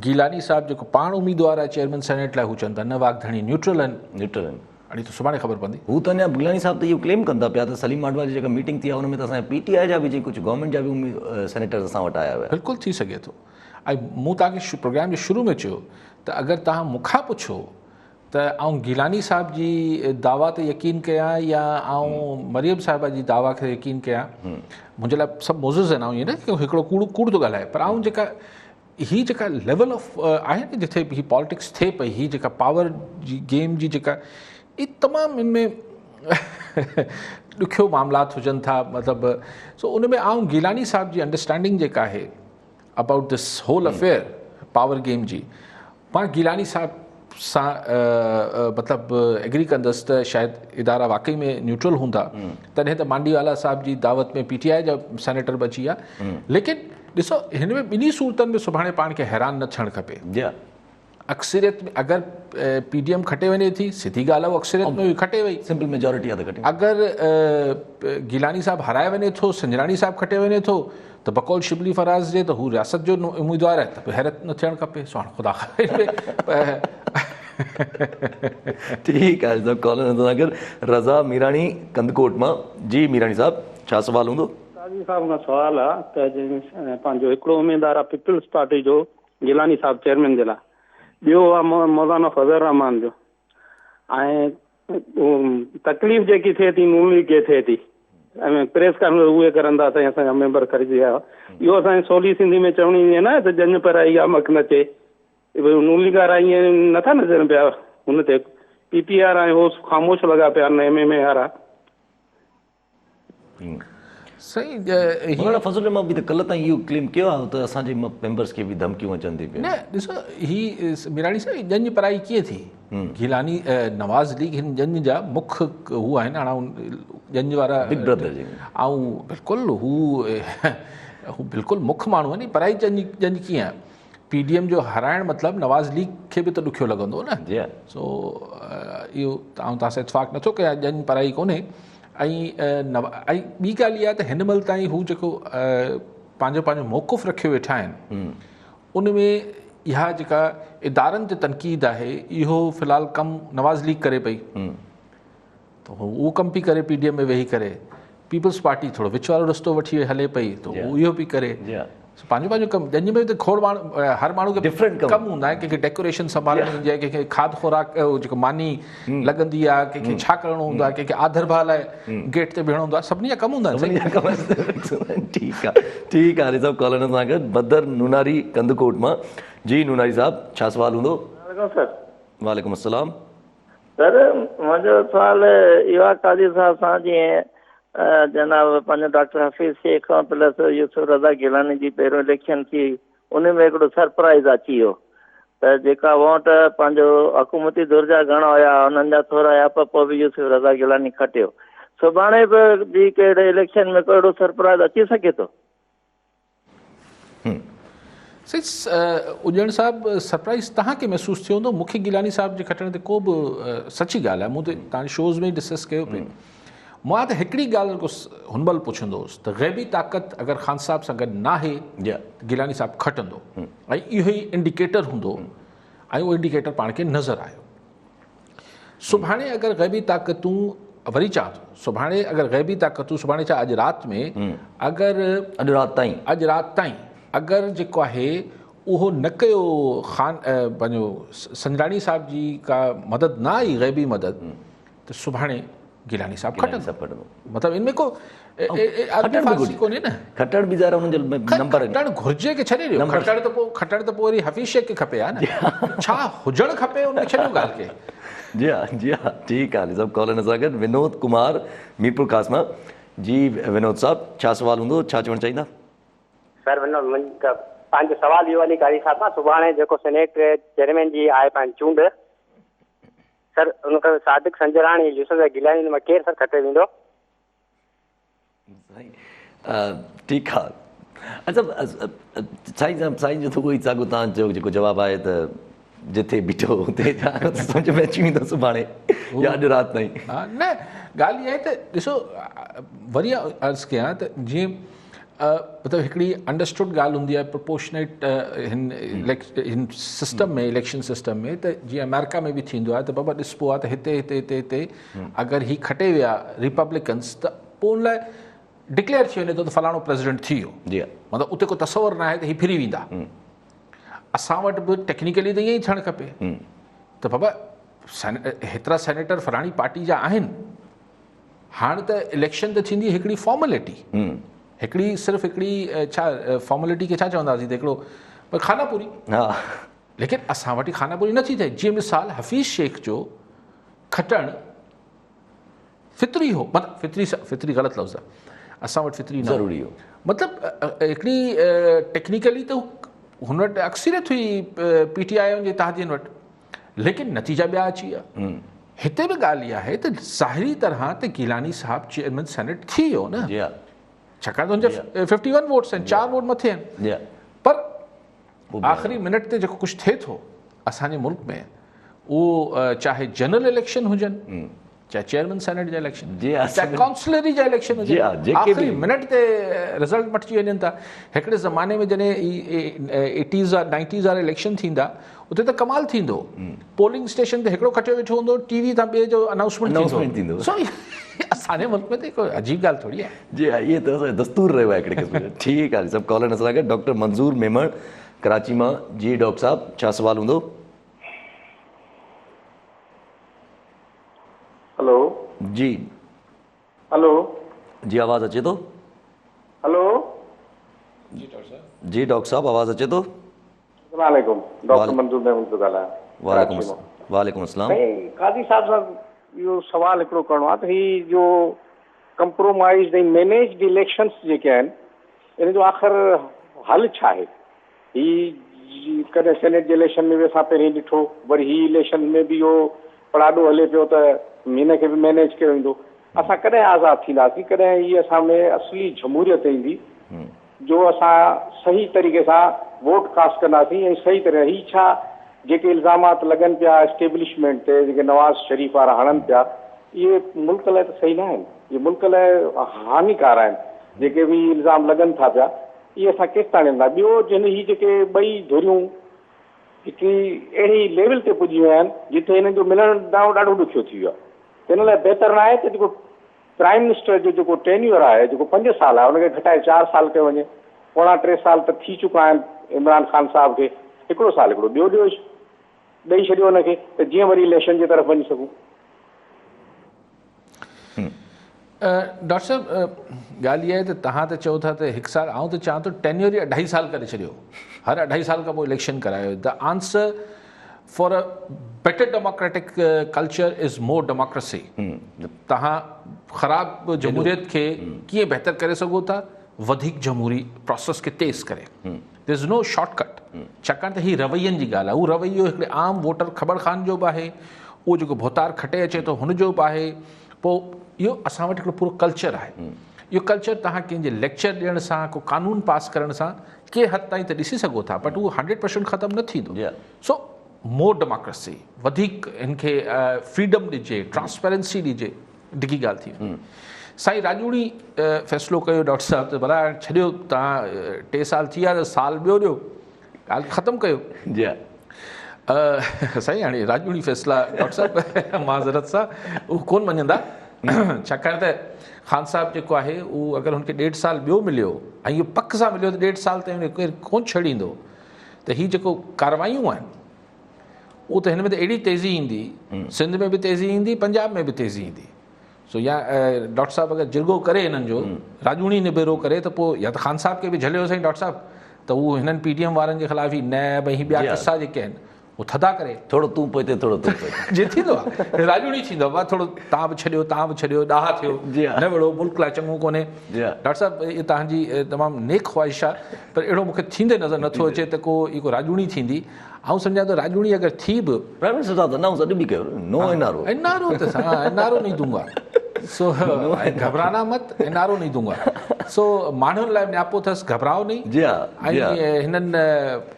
Speaker 2: گيلاني صاحب جيڪو پاڻ اميدوار آهي چيئرمين سينيٽ لاء هو چون ٿا نه واڳ ڌڻي نيوٽرل آهن.
Speaker 1: نيوٽرل آهن.
Speaker 2: هاڻي ته سڀاڻي خبر پوندي.
Speaker 1: هو ته اڃا گيلاني صاحب ته اهو ڪليم ڪن ٿا پيا ته سليم مانڊوا جي جيڪا ميٽنگ ٿي آهي ان ۾ ته اسان جا پي ٽي آء جا به جيڪي ڪجهه گورنمينٽ جا به سينيٽرز اسان وٽ آيا هيا.
Speaker 2: بلڪل ٿي سگهي ٿو ۽ مون توهان کي پروگرام جي شروع ۾ چيو ته اگر توهان مون کان پڇو ته آئون گيلاني صاحب جي دعويٰ تي يقين ڪيان يا آئون مريم صاحبه جي دعويٰ کي يقين ڪيان منهنجي لاء سڀ معزز آهن آئون ائين نه ڪه هڪڙو ڪوڙ ڪوڙ ٿو ڳالهائي پر آئون جيڪا هي جيڪا ليول آف آهي نه جتي هي پالٽڪس ٿئي پئي هي جيڪا پاور جي گيم جي جيڪا هي تمام ان ۾ ڏکيو معاملات هجن ٿا مطلب سو ان ۾ آئون گيلاني صاحب جي انڊرسٽينڊنگ جيڪا آهي about this whole affair power game جي مان گيلاني صاحب سان مطلب ايگري ڪندس ته شايد ادارا واقعي ۾ نيوٽرل هوندا تڏهن ته مانڊي والا صاحب جي دعوت ۾ پي ٽي آء جا سينيٽر به اچي ويا ليڪن ڏسو هن ۾ ٻنهي صورتن ۾ سڀاڻي پاڻ کي حيران نه ٿيڻ کپي اڪثريت ۾ اگر پي ڊي ايم کٽي وڃي ٿي سڌي ڳالهه آهي اڪثريت ۾ کٽي وئي
Speaker 1: سمپل ميجارٽي آ ته کٽي
Speaker 2: اگر گيلاني صاحب هارائي وڃي ٿو سنجراڻي صاحب کٽي وڃي ٿو ته بقول شبلي فراز جي ته هو رياست جو اميدوار آهي ته به حيرت نه ٿيڻ کپي سو هاڻ خدا خبر
Speaker 1: ٺيڪ آهي صاحب ڪالر سان گڏ رضا ميراڻي ڪنڌڪوٽ مان جي ميراڻي صاحب ڇا سوال هوندو؟
Speaker 6: قاضي صاحب کان سوال آ ته جنهن پنهنجو هڪڙو اميدوار آ پيپلز پارٽي جو گيلاني صاحب چيئرمين جي لاء ٻيو آ مولانا فضل الرحمان جو ۽ تڪليف جيڪي ٿئي ٿي نون ليگ کي ٿئي ٿي ۽ پريس ڪانفرنس اهي ڪرن ٿا سائين اسان جا ميمبر خريد ويا اهو اسان جي سولي سنڌي ۾ چوڻي ايندي آهي نه ته ڄڃ پرائي آ مک نچي نون ليگ وارا ائين نٿا نچن پيا هن تي پي پي وارا ۽ هو خاموش لڳا پيا آهن ايم ايم اي وارا.
Speaker 2: سائين
Speaker 1: مولانا فضل الرحمان به ته ڪلهه تائين اهو ڪليم ڪيو آهي ته اسان جي ميمبرز کي به ڌمڪيون اچن ٿي پيون.
Speaker 2: نه ڏسو هي ميراڻي صاحب هي ڄڃ پرائي ڪيئن ٿي گيلاني نواز ليگ هن ڄڃ جا مک هو آهن هاڻ آئون ڄڃ وارا
Speaker 1: بگ برادر جي
Speaker 2: آئون بلڪل هو هو بلڪل مک ماڻهو آهن پرائي ڄڃ ڄڃ ڪيئن آهي پي ڊي ايم جو هارائڻ مطلب نواز ليگ کي به ته ڏکيو لڳندو نه
Speaker 1: جي
Speaker 2: سو اهو آئون توهان سان اتفاق نٿو ڪيان ڄڃ پرائي ڪونهي ۽ ۽ ٻي ڳالهه اها ته هن مهل تائين هو جيڪو پنهنجو پنهنجو موقف رکيو ويٺا آهن ان ۾ اها جيڪا ادارن تي تنقيد آهي اهو في الحال ڪم نواز ليگ ڪري پئي ته هو اهو ڪم پئي ڪري پي ڊي ايم ۾ ويهي ڪري پيپلز پارٽي ٿورو وچ وارو رستو وٺي هلي پئي ته هو اهو پئي ڪري سو پنهنجو پنهنجو ڪم ڄڃ ۾ ته کوڙ ماڻهو هر ماڻهو کي
Speaker 1: ڊفرنٽ
Speaker 2: ڪم هوندا آهن ڪنهن کي ڊيڪوريشن سنڀالڻي هوندي آهي ڪنهن کي کاڌ خوراڪ جيڪو ماني لڳندي آهي ڪنهن کي ڇا ڪرڻو هوندو آهي ڪنهن کي آڌر ڀاء لاء گيٽ تي بيهڻو هوندو آهي سڀني جا ڪم هوندا آهن
Speaker 1: سڀني جا ڪم ٺيڪ آهي ٺيڪ آهي صاحب ڪالر سان گڏ بدر نوناري ڪنڌڪوٽ مان جي نوناري صاحب ڇا سوال هوندو؟
Speaker 7: وعليڪم سر.
Speaker 1: وعليڪم السلام.
Speaker 7: سر منهنجو سوال اهو آهي قاضي صاحب سان جيئن جناب پنهنجو ڊاڪٽر حفيظ شيخ ۽ پلس يوسف رضا گيلاني جي پهريون اليڪشن ٿي ان ۾ هڪڙو سرپرائز اچي ويو ته جيڪا ووٽ پنهنجو حڪومتي ڌر جا گهڻا هيا انهن جا ٿورا هيا پر پوء به يوسف رضا گيلاني کٽيو سڀاڻي به جي ڪهڙي اليڪشن ۾ ڪو اهڙو سرپرائز اچي سگهي ٿو؟
Speaker 2: سائين اڄڻ صاحب سرپرائز توهان کي محسوس ٿيو هوندو مون کي گيلاني صاحب جي کٽڻ تي ڪو به سچي ڳالهه آهي مون ته توهان جي شوز ۾ ڊسڪس ڪيو پئي مان ته هڪڙي ڳالهه رڳو هن مهل پڇندو هوس ته غيبي طاقت اگر خان صاحب سان گڏ ناهي ته گيلاني صاحب کٽندو ۽ اهو ئي انڊيڪيٽر هوندو ۽ اهو انڊيڪيٽر پاڻ کي نظر آيو سڀاڻي اگر غيبي طاقتون وري چوان ٿو سڀاڻي اگر غيبي طاقتون سڀاڻي ڇا اڄ رات ۾ اگر
Speaker 1: اڄ رات تائين
Speaker 2: اڄ رات تائين اگر جيڪو آهي اهو نه ڪيو خان پنهنجو سنجراڻي صاحب جي ڪا مدد نه آئي غيبي مدد ته سڀاڻي گيلاني صاحب کٽندو مطلب ان ۾ ڪو عربي فارسي ڪونهي نه
Speaker 1: کٽڻ به ظاهر انهن جو نمبر
Speaker 2: کٽڻ گهرجي ڪي ڇڏي ڏيو کٽڻ ته پوء کٽڻ ته پوء وري حفيظ شيخ کي کپي ها نه ڇا هجڻ کپي ان کي ڇڏيو ڳالهه کي
Speaker 1: جي ها جي ها ٺيڪ آهي سڀ ڪالر سان گڏ ونود ڪمار ميرپور خاص مان جي ونود صاحب ڇا سوال هوندو ڇا چوڻ چاهيندا
Speaker 5: سر پنهنجو سوال اهو علي قاري صاحب کان سڀاڻي جيڪو سينيٽ چيئرمين جي آهي پنهنجي چونڊ سر ان کان صادق سنجراڻي يوسف رضا گيلاني ان مان ڪير سر کٽي ويندو؟
Speaker 1: سائين ٺيڪ آ اچا سائين صاحب سائين جو ته اهو ئي ساڳو تان جو جيڪو جواب آهي ته جتي بيٺو اتي سمجھ ۾ اچي ويندو سڀاڻي يا اڄ رات تائين.
Speaker 2: نه ڳالهه اها آهي ته ڏسو وري عرض ڪيان ته جيئن مطلب هڪڙي انڊرسٽوڊ ڳالهه هوندي آهي پروپورشنيٽ هن هن سسٽم ۾ اليڪشن سسٽم ۾ ته جيئن آمريڪا ۾ به ٿيندو آهي ته بابا ڏسبو آهي ته هتي هتي هتي هتي اگر هي کٽي ويا ريپبلڪنس ته پوء ان لاء ڊڪليئر ٿي وڃي ٿو ته فلاڻو پريزيڊنٽ ٿي ويو جي مطلب اتي ڪو تصور نه آهي ته هي ڦري ويندا اسان وٽ به ٽيڪنيڪلي ته ائين ئي ٿيڻ کپي ته بابا هيترا سينيٽر فلاڻي پارٽي جا آهن هاڻ ته اليڪشن ته ٿيندي هڪڙي فارملٽي هڪڙي صرف هڪڙي ڇا فارملٽي کي ڇا چونداسين ته هڪڙو خانه پوري ليڪن اسان وٽ خانه پوري نٿي ٿئي جيئن مثال حفيظ شيخ جو کٽڻ فطري هو مطلب فطري فطري غلط لفظ آهي اسان وٽ فطري نه
Speaker 1: ضروري هو
Speaker 2: مطلب هڪڙي ٽيڪنيڪلي ته هن وٽ اڪثريت هئي پي ٽي آء جي اتحادين وٽ ليڪن نتيجا ٻيا اچي ويا. هتي به ڳالهه اها آهي ته ظاهري طرح ته گيلاني صاحب چيئرمين سينيٽ ٿي ويو نه ڇاڪاڻ ته هن جا 51 ووٽس آهن 4 ووٽ مٿي آهن پر آخري منٽ تي جيڪو ڪجهه ٿئي ٿو اسان جي ملڪ ۾ اهو چاهي جنرل اليڪشن هجن چاهي چيئرمين سينيٽ جا اليڪشن چاهي ڪائونسلري جا اليڪشن هجن آخري منٽ تي رزلٽ مٽجي وڃن ٿا هڪڙي زماني ۾ جڏهن ايٽيز نائنٽيز وارا اليڪشن ٿيندا اتي ته ڪمال ٿيندو پولنگ اسٽيشن تي هڪڙو کٽيو ويٺو هوندو ٽي وي تان ٻئي جو انائونسمينٽ ٿيندو سو اسان جي ملڪ ۾ ته هڪ عجيب ڳالهه ٿوري آهي
Speaker 1: جي ها اهي ته اسان جو دستور رهيو آهي هڪڙي قسم جو ٺيڪ آهي سڀ ڪالر اسان کي ڊاڪٽر منظور ميمڻ ڪراچي مان جي ڊاڪٽر صاحب ڇا سوال هوندو
Speaker 8: هلو.
Speaker 1: جي.
Speaker 8: هلو.
Speaker 1: جي آواز اچي ٿو.
Speaker 8: هلو.
Speaker 2: جي ڊاڪٽر صاحب.
Speaker 1: جي ڊاڪٽر صاحب آواز اچي ٿو.
Speaker 8: السلام عليڪم ڊاڪٽر منظور محمود ٿو ڳالهايان
Speaker 1: وعليڪم وعليڪم السلام.
Speaker 8: سائين قاضي صاحب سان اهو سوال هڪڙو ڪرڻو آهي ته هي جو ڪمپرومائزڊ ۽ مينيجڊ اليڪشنس جيڪي آهن ان جو آخر حل ڇا آهي؟ هي ڪڏهن سينيٽ جي اليڪشن ۾ به اسان پهرين ڏٺو وري هي اليڪشن ۾ به اهو پڙاڏو هلي پيو ته هن کي به مينيج ڪيو ويندو. اسان ڪڏهن آزاد ٿينداسين ڪڏهن هي اسان ۾ اصلي جمهوريت ايندي جو اسان صحيح طريقي سان ووٽ ڪاسٽ ڪنداسين ۽ صحيح طريقي هي ڇا جيڪي الزامات لڳن پيا اسٽيبلشمينٽ تي جيڪي نواز شريف وارا هڻن پيا اهي ملڪ لاء ته صحيح نه آهن اهي ملڪ لاء هاڃيڪار آهن جيڪي به الزام لڳن ٿا پيا اهي اسان ڪيستاڻي هلندا؟ ٻيو جن هي جيڪي ٻئي ڌريون هڪڙي اهڙي ليول تي پڄي ويون آهن جتي هنن جو ملڻ ڏانهن ڏاڍو ڏکيو ٿي ويو آهي ته ان لاء بهتر نه آهي ته جيڪو پرائم منسٽر جو جيڪو ٽينيور آهي جيڪو پنج سال آهي ان کي گهٽائي چار سال ڪيو وڃي پوڻا ٽي سال ته ٿي چڪا آهن عمران خان صاحب کي هڪڙو سال هڪڙو ٻيو ڏيو ڏئي ڇڏيو ان کي ته جيئن وري اليڪشن جي طرف وڃي سگهون.
Speaker 2: ڊاڪٽر صاحب ڳالهه اها آهي ته توهان ته چئو ٿا ته هڪ سال آئون ته چوان ٿو ٽينيور ئي اڍائي سال ڪري ڇڏيو هر اڍائي سال کان پوء اليڪشن ڪرايو the answer for a better democratic culture is more democracy توهان خراب جمهوريت کي ڪيئن بهتر ڪري سگهو ٿا وڌيڪ جمهوري پروسيس کي تيز ڪري There is no short cut ڇاڪاڻ ته هي روين جي ڳالهه آهي اهو رويو هڪڙي عام ووٽر کٻڙ خان جو به آهي اهو جيڪو ڀوتار کٽي اچي ٿو هن جو به آهي پوء اهو اسان وٽ هڪڙو پورو ڪلچر آهي اهو ڪلچر توهان ڪنهن جي ليڪچر ڏيڻ سان ڪو قانون پاس ڪرڻ سان ڪنهن حد تائين ته ڏسي سگهو ٿا بٽ اهو هنڊريڊ پرسنٽ ختم نه ٿيندو سو مور ڊيموڪريسي وڌيڪ هن کي فريڊم ڏجي ٽرانسپيرنسي ڏجي ڊگهي ڳالهه ٿي ويندي. سائين راڄوڻي فيصلو ڪيو ڊاڪٽر صاحب ته ڀلا هاڻي ڇڏيو توهان ٽي سال ٿي ويا ته سال ٻيو ڏيو ڳالهه ختم ڪيو.
Speaker 1: جي ها.
Speaker 2: سائين هاڻي راڄوڻي فيصلا ڊاڪٽر صاحب معذرت سان هو ڪون مڃندا ڇاڪاڻ ته خان صاحب جيڪو آهي اهو اگر هن کي ڏيڍ سال ٻيو مليو ۽ اهو پڪ سان مليو ته ڏيڍ سال تائين هن کي ڪير ڪون ڇڏيندو. ته هي جيڪو ڪاروايون آهن اهو ته هن ۾ ته اهڙي تيزي ايندي، سنڌ ۾ به تيزي ايندي، پنجاب ۾ به تيزي ايندي. سو يا ڊاڪٽر صاحب اگر جرڳو ڪري هنن جو راڄوڻي نبيرو ڪري ته پوء يا ته خان صاحب کي به جهليو سائين ڊاڪٽر صاحب ته هو هنن پي ڊي ايم وارن جي خلاف هي نيب ۽ هي ٻيا قصا جيڪي آهن هو ٿڌا ڪري.
Speaker 1: ٿورو تون پوئتي ٿورو تون پوئتي.
Speaker 2: جي ٿيندو آهي راڄوڻي ٿيندو آهي ٿورو تان به ڇڏيو تان به ڇڏيو ڏاها ٿيو نه وڙهو ملڪ لاء چڱو ڪونهي. ڊاڪٽر صاحب اهي توهان جي تمام نيڪ خواهش آهي پر اهڙو مون کي ٿيندي نظر نٿو اچي ته ڪو اهو راڄوڻي ٿيندي. آئون سمجهان ٿو راڄوڻي اگر ٿي به.
Speaker 1: پرائم منسٽر صاحب ته انائونس اڄ به ڪيو no N R O.
Speaker 2: N R O ته اين آر او نهين دونگا سو گهبرانا مت اين آر او نهين دونگا سو ماڻهن لاء نياپو اٿس گهبراؤ نهين
Speaker 1: جي ها
Speaker 2: ۽ هنن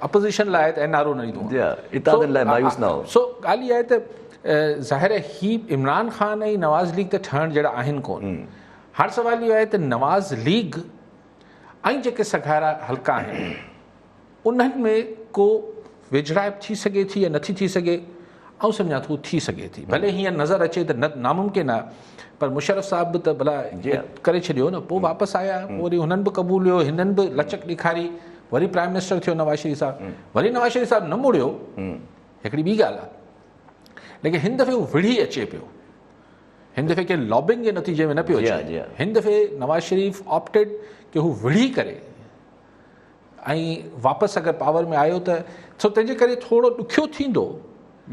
Speaker 2: اپوزيشن لاء ته اين آر او نهين دونگا
Speaker 1: جي ها اتحادين لاء مايوس نه هو.
Speaker 2: سو ڳالهه اها آهي ته ظاهر آهي هي عمران خان ۽ نواز ليگ ته ٺهڻ جهڙا آهن ڪون. هاڻ سوال اهو آهي ته نواز ليگ ۽ جيڪي سگهارا حلقا آهن انهن ۾ ڪو ويجهڙائپ ٿي سگهي ٿي يا نٿي ٿي سگهي؟ آئون سمجهان ٿو ٿي سگهي ٿي. ڀلي هينئر نظر اچي ته نه ناممڪن آهي پر مشرف صاحب به ته ڀلا ڪري ڇڏيو نه پوء واپس آيا پوء وري هنن به قبوليو هنن به لچڪ ڏيکاري وري پرائم منسٽر ٿيو نواز شريف صاحب وري نواز شريف صاحب نه مڙيو هڪڙي ٻي ڳالهه آهي ليڪن هن دفعي هو وڙهي اچي پيو هن دفعي ڪنهن لابنگ جي نتيجي ۾ نه پيو اچي هن دفعي نواز شريف آپٽيڊ ڪي هو وڙهي ڪري ۽ واپس اگر پاور ۾ آيو ته سو تنهن جي ڪري ٿورو ڏکيو ٿيندو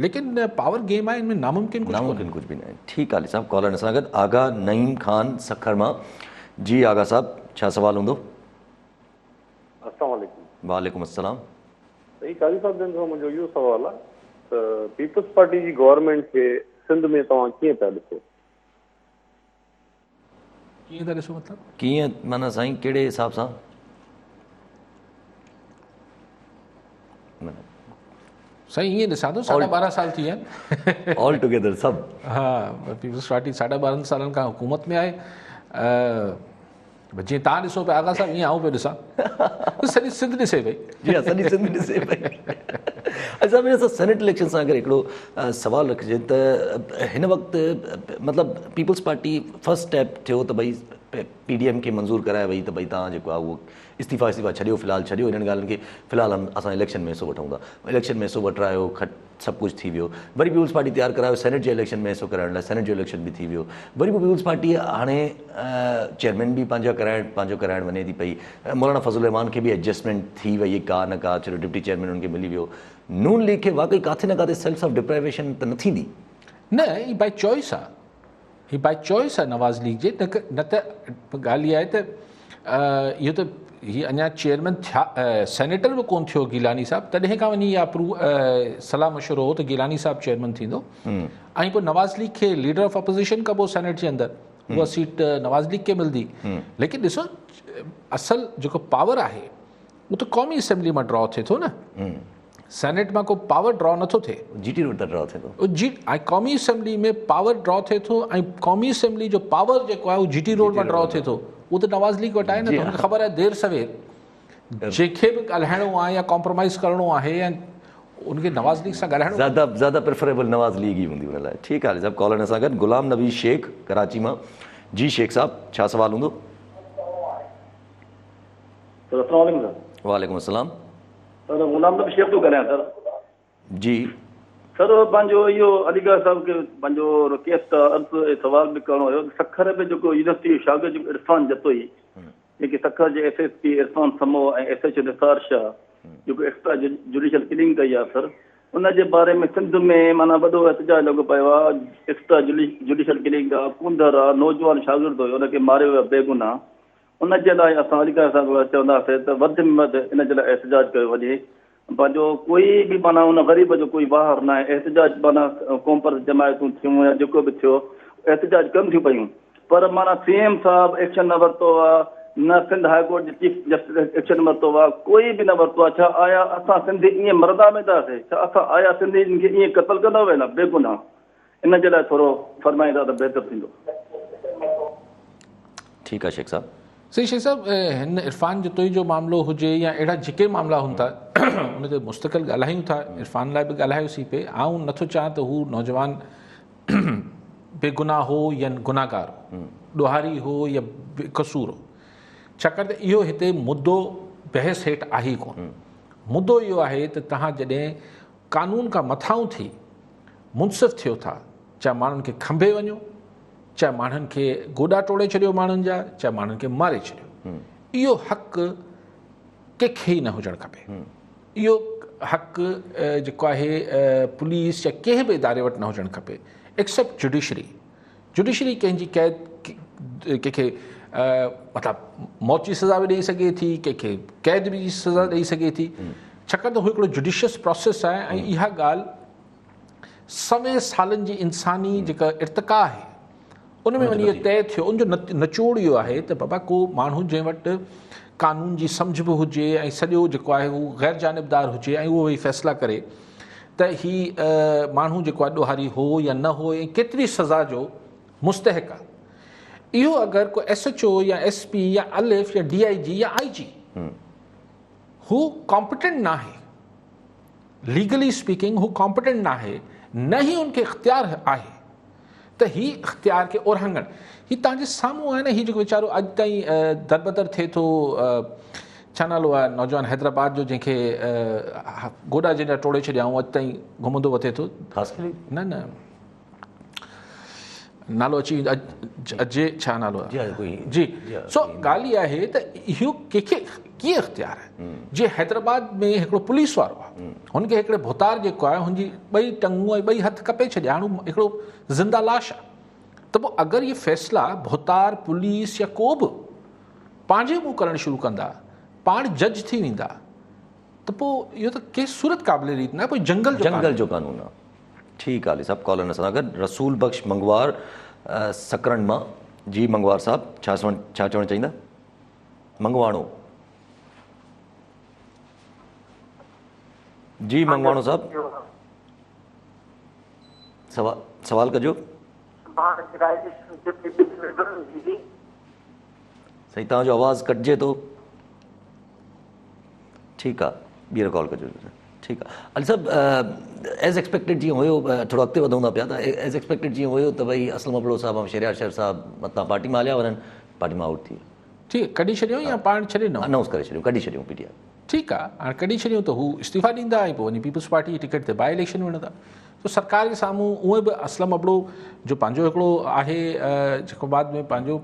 Speaker 2: ليڪن پاور گيم آهي ان ۾ ناممڪن ڪجهه
Speaker 1: ناممڪن ڪجهه به ناهي. ٺيڪ آ علي صاحب ڪالر سان گڏ آغا نعيم خان سکر مان جي آغا صاحب ڇا سوال هوندو.
Speaker 9: السلام عليڪم.
Speaker 1: وعليڪم السلام.
Speaker 9: سائين قاضي صاحب جن سان منهنجو اهو سوال آ ته پيپلز پارٽي جي گورنمينٽ کي سنڌ ۾ توهان ڪيئن پيا ڏسو؟
Speaker 2: ڪيئن ٿا ڏسو مطلب؟
Speaker 1: ڪيئن معنيٰ سائين ڪهڙي حساب سان؟
Speaker 2: سائين ائين ڏسان ٿو ساڍا ٻارهن سال ٿي ويا
Speaker 1: آهن آل ٽوگيدر سڀ
Speaker 2: ها پيپلز پارٽي ساڍا ٻارهن سالن کان حڪومت ۾ آهي جيئن تان ڏسو پيا آغا صاحب ائين آئون پيو ڏسان سڄي سنڌ ڏسي پئي
Speaker 1: جي ها سڄي سنڌ ڏسي پئي اچا ميان صاحب سينيٽ اليڪشن سان اگر هڪڙو سوال رکجي ته هن وقت مطلب پيپلز پارٽي فرسٽ اسٽيپ ٿيو ته ڀئي پي ڊي ايم کي منظور ڪرائي وئي ته ڀئي تان جيڪو آهي اهو استعيفا استعيفا ڇڏيو في الحال ڇڏيو انهن ڳالهين کي في الحال هم اسان اليڪشن ۾ حصو وٺون ٿا اليڪشن ۾ حصو وٺرايو کٽ سڀ ڪجهه ٿي ويو وري پيپلز پارٽي تيار ڪرايو سينيٽ جي اليڪشن ۾ حصو ڪرائڻ لاء سينيٽ جو اليڪشن به ٿي ويو وري پوء پيپلز پارٽي هاڻي چيئرمين به پنهنجا ڪرائڻ پنهنجو ڪرائڻ وڃي ٿي پئي مولانا فضل الرحمان کي به ايڊجسٽمينٽ ٿي وئي ڪا نه ڪا چلو ڊپٽي چيئرمين ان کي ملي ويو نون ليگ کي واقعي ڪاٿي نه ڪاٿي سيلف آف ڊپرائيويشن ته نه ٿيندي؟
Speaker 2: نه هي بائي چوائس آ هي بائي چوائس آ نواز ليگ جي نه ته ڳالهه اها آهي ته اهو ته هي اڃا چيئرمين ٿيا سينيٽر به ڪون ٿيو گيلاني صاحب تڏهن کان وڃي اها اپرو صلاح مشورو هو ته گيلاني صاحب چيئرمين ٿيندو ۽ پوء نواز ليگ کي ليڊر آف اپوزيشن ڪبو سينيٽ جي اندر اها سيٽ نواز ليگ کي ملندي ليڪن ڏسو اصل جيڪو پاور آهي اهو ته قومي اسيمبلي مان ڊرا ٿئي ٿو نه سينيٽ مان ڪو پاور ڊرا نٿو ٿئي
Speaker 1: جي ٽي روڊ تان ڊرا ٿئي ٿو
Speaker 2: جي ۽ قومي اسيمبلي ۾ پاور ڊرا ٿئي ٿو ۽ قومي اسيمبلي جو پاور جيڪو آهي اهو جي ٽي روڊ مان ڊرا ٿئي ٿو اهو ته نواز ليگ وٽ آهي نه ته هن کي خبر آهي دير سوير جنهن کي به ڳالهائڻو آهي يا ڪمپرومائز ڪرڻو آهي يا ان کي نواز ليگ سان ڳالهائڻو
Speaker 1: زياده زياده پريفريبل نواز ليگ ئي هوندي ان لاء ٺيڪ آهي صاحب ڪالر سان گڏ غلام نبي شيخ ڪراچي مان جي شيخ صاحب ڇا سوال هوندو؟
Speaker 3: سر السلام عليڪم سر.
Speaker 1: وعليڪم السلام.
Speaker 3: سر غلام نبي شيخ ٿو ڳالهايان سر.
Speaker 1: جي.
Speaker 3: سر پنهنجو اهو علي گاهه صاحب کي پنهنجو رڪويسٽ عرض ۽ سوال به ڪرڻو هيو ته سکر ۾ جيڪو يونيورسٽي جو شاگرد جيڪو عرفان جتوئي جيڪي سکر جي S S P Irfan Samo ۽ S H O Nisar Shah جيڪو ايڪسٽرا جوڊيشل ڪلنگ ڪئي آهي سر ان جي باري ۾ سنڌ ۾ معنيٰ وڏو احتجاج لڳو پيو آهي ايڪسٽرا جوڊيشل ڪلنگ آهي ڪونڌر آهي نوجوان شاگرد هيو ان کي ماريو ويو بيگناهه ان جي لاء اسان علي قاضي صاحب کي چونداسين ته وڌ ۾ وڌ ان جي لاء احتجاج ڪيو وڃي پنهنجو ڪوئي به معنيٰ ان غريب جو ڪوئي واهر ناهي احتجاج معنيٰ قومپرست جماعتون ٿيون يا جيڪو به ٿيو احتجاج ڪن ٿيون پيون پر معنيٰ سي ايم صاحب ايڪشن نه ورتو آ نه سنڌ هاء ڪورٽ جي چيف جسٽس ايڪشن ورتو آ ڪوئي به نه ورتو آ ڇا آيا اسان سنڌي ائين مرندا وينداسين ڇا اسان آيا سنڌين کي ائين قتل ڪندا ويندا بيگناهه ان جي لاء ٿورو فرمائيندا ته بهتر ٿيندو.
Speaker 1: ٺيڪ آ شيخ صاحب.
Speaker 2: سائين شيخ صاحب هن عرفان جتوئي جو معاملو هجي يا اهڙا جيڪي معاملا هن ٿا ان تي مستقل ڳالهايون ٿا عرفان لاء به ڳالهايوسين پئي آئون نٿو چاهان ته هو نوجوان بيگناهه هو يا گناهگار هو ڏوهاري هو يا بيقصور هو ڇاڪاڻ ته اهو هتي مدو بحث هيٺ آهي ڪونه. مدو اهو آهي ته توهان جڏهن قانون کان مٿانهون ٿي منصف ٿيو ٿا، چاهي ماڻهن کي کنڀي وڃو، چاهي ماڻهن کي گوڏا ٽوڙي ڇڏيو ماڻهن جا، چاهي ماڻهن کي ماري ڇڏيو، اهو حق ڪنهن کي ئي نه هجڻ کپي. اهو حق جيڪو آهي پوليس يا ڪنهن به اداري وٽ نه هجڻ کپي ايڪسيپٽ جڊيشري. جڊيشري ڪنهن جي قيد ڪنهن کي مطلب موت جي سزا به ڏئي سگهي ٿي، ڪنهن کي قيد جي سزا ڏئي سگهي ٿي، ڇاڪاڻ ته هو هڪڙو جڊيشس پروسيس آهي ۽ اها ڳالهه سوين سالن جي انساني جيڪا ارتقا آهي ان ۾ وڃي اهو طئي ٿيو. ان جو نچوڙ اهو آهي ته بابا ڪو ماڻهو جنهن وٽ قانون جي سمجهه به هجي ۽ سڄو جيڪو آهي هو غير جانبدار هجي ۽ اهو ويهي فيصلا ڪري ته هي ماڻهو جيڪو آهي ڏوهاري هو يا نه هو ۽ ڪيتري سزا جو مستحق آهي. اهو اگر ڪو ايس ايڇ او يا ايس پي يا الف يا ڊي I جي يا آء جي هو ڪامپٽنٽ ناهي، ليگلي اسپيڪنگ هو ڪامپٽنٽ ناهي، نه ئي ان کي اختيار آهي ته هي اختيار کي اورانگهڻ. هي توهان جي سامهون آهي نه، هي جيڪو ويچارو اڄ تائين دربدر ٿئي ٿو، ڇا نالو آهي نوجوان حيدرآباد جو جنهن کي گوڏا جنهن جا ٽوڙي ڇڏيائون، اڄ تائين گهمندو وتي ٿو.
Speaker 1: خاصخيلي؟
Speaker 2: نه نه نالو اچي ويندو، اجي ڇا نالو آهي جي. سو ڳالهه اها آهي ته اهو ڪنهن کي ڪيئن اختيار آهي؟ جي حيدرآباد ۾ هڪڙو پوليس وارو آهي، هن کي هڪڙي ڀوتار جيڪو آهي هن جي ٻئي ٽنگون ۽ ٻئي هٿ ڪپي ڇڏيا، هاڻ هو هڪڙو زنده لاش آهي. ته پوء اگر اهي فيصلا ڀوتار، پوليس يا ڪو به پنهنجي منهن ڪرڻ شروع ڪندا، پاڻ جج ٿي ويندا، ته پوء اهو ته ڪنهن صورت قابل ريت نه آهي، پوء جنگل جو
Speaker 1: جنگل جو قانون آهي. ٺيڪ آ علي صاحب ڪالر نه سان گڏ رسول بخش منگوار سڪرنڊ مان. جي منگوار صاحب ڇا ڇا چوڻ چاهيندا؟ منگواڻو. جي منگواڻو صاحب سوال سوال ڪجو. سائين توهان جو آواز ڪٽجي ٿو. ٺيڪ آ ٻيهر ڪال ڪجو. ٺيڪ آ علي صاحب ايز ايڪسپيڪٽيڊ جيئن هيو ٿورو اڳتي وڌون ٿا پيا ته ايز ايڪسپيڪٽيڊ جيئن هيو ته ڀئي اسلم ابڙو صاحب ۽ شهريار شر صاحب متان پارٽي مان هليا وڃن، پارٽي مان آئوٽ ٿي ويا.
Speaker 2: ٺيڪ ڪڍي ڇڏيو يا پاڻ ڇڏي ڏنو؟
Speaker 1: انائونس ڪري ڇڏيو، ڪڍي ڇڏيو پي ٽي آء.
Speaker 2: ٺيڪ آ هاڻ ڪڍي ڇڏيون ته هو استعيفا ڏيندا ۽ پوء وڃي پيپلز پارٽي جي ٽڪيٽ تي باء اليڪشن وڙهندا. سو سرڪار جي سامهون اونئن به اسلم ابڙو جو پنهنجو هڪڙو آهي جيڪو بعد ۾ پنهنجو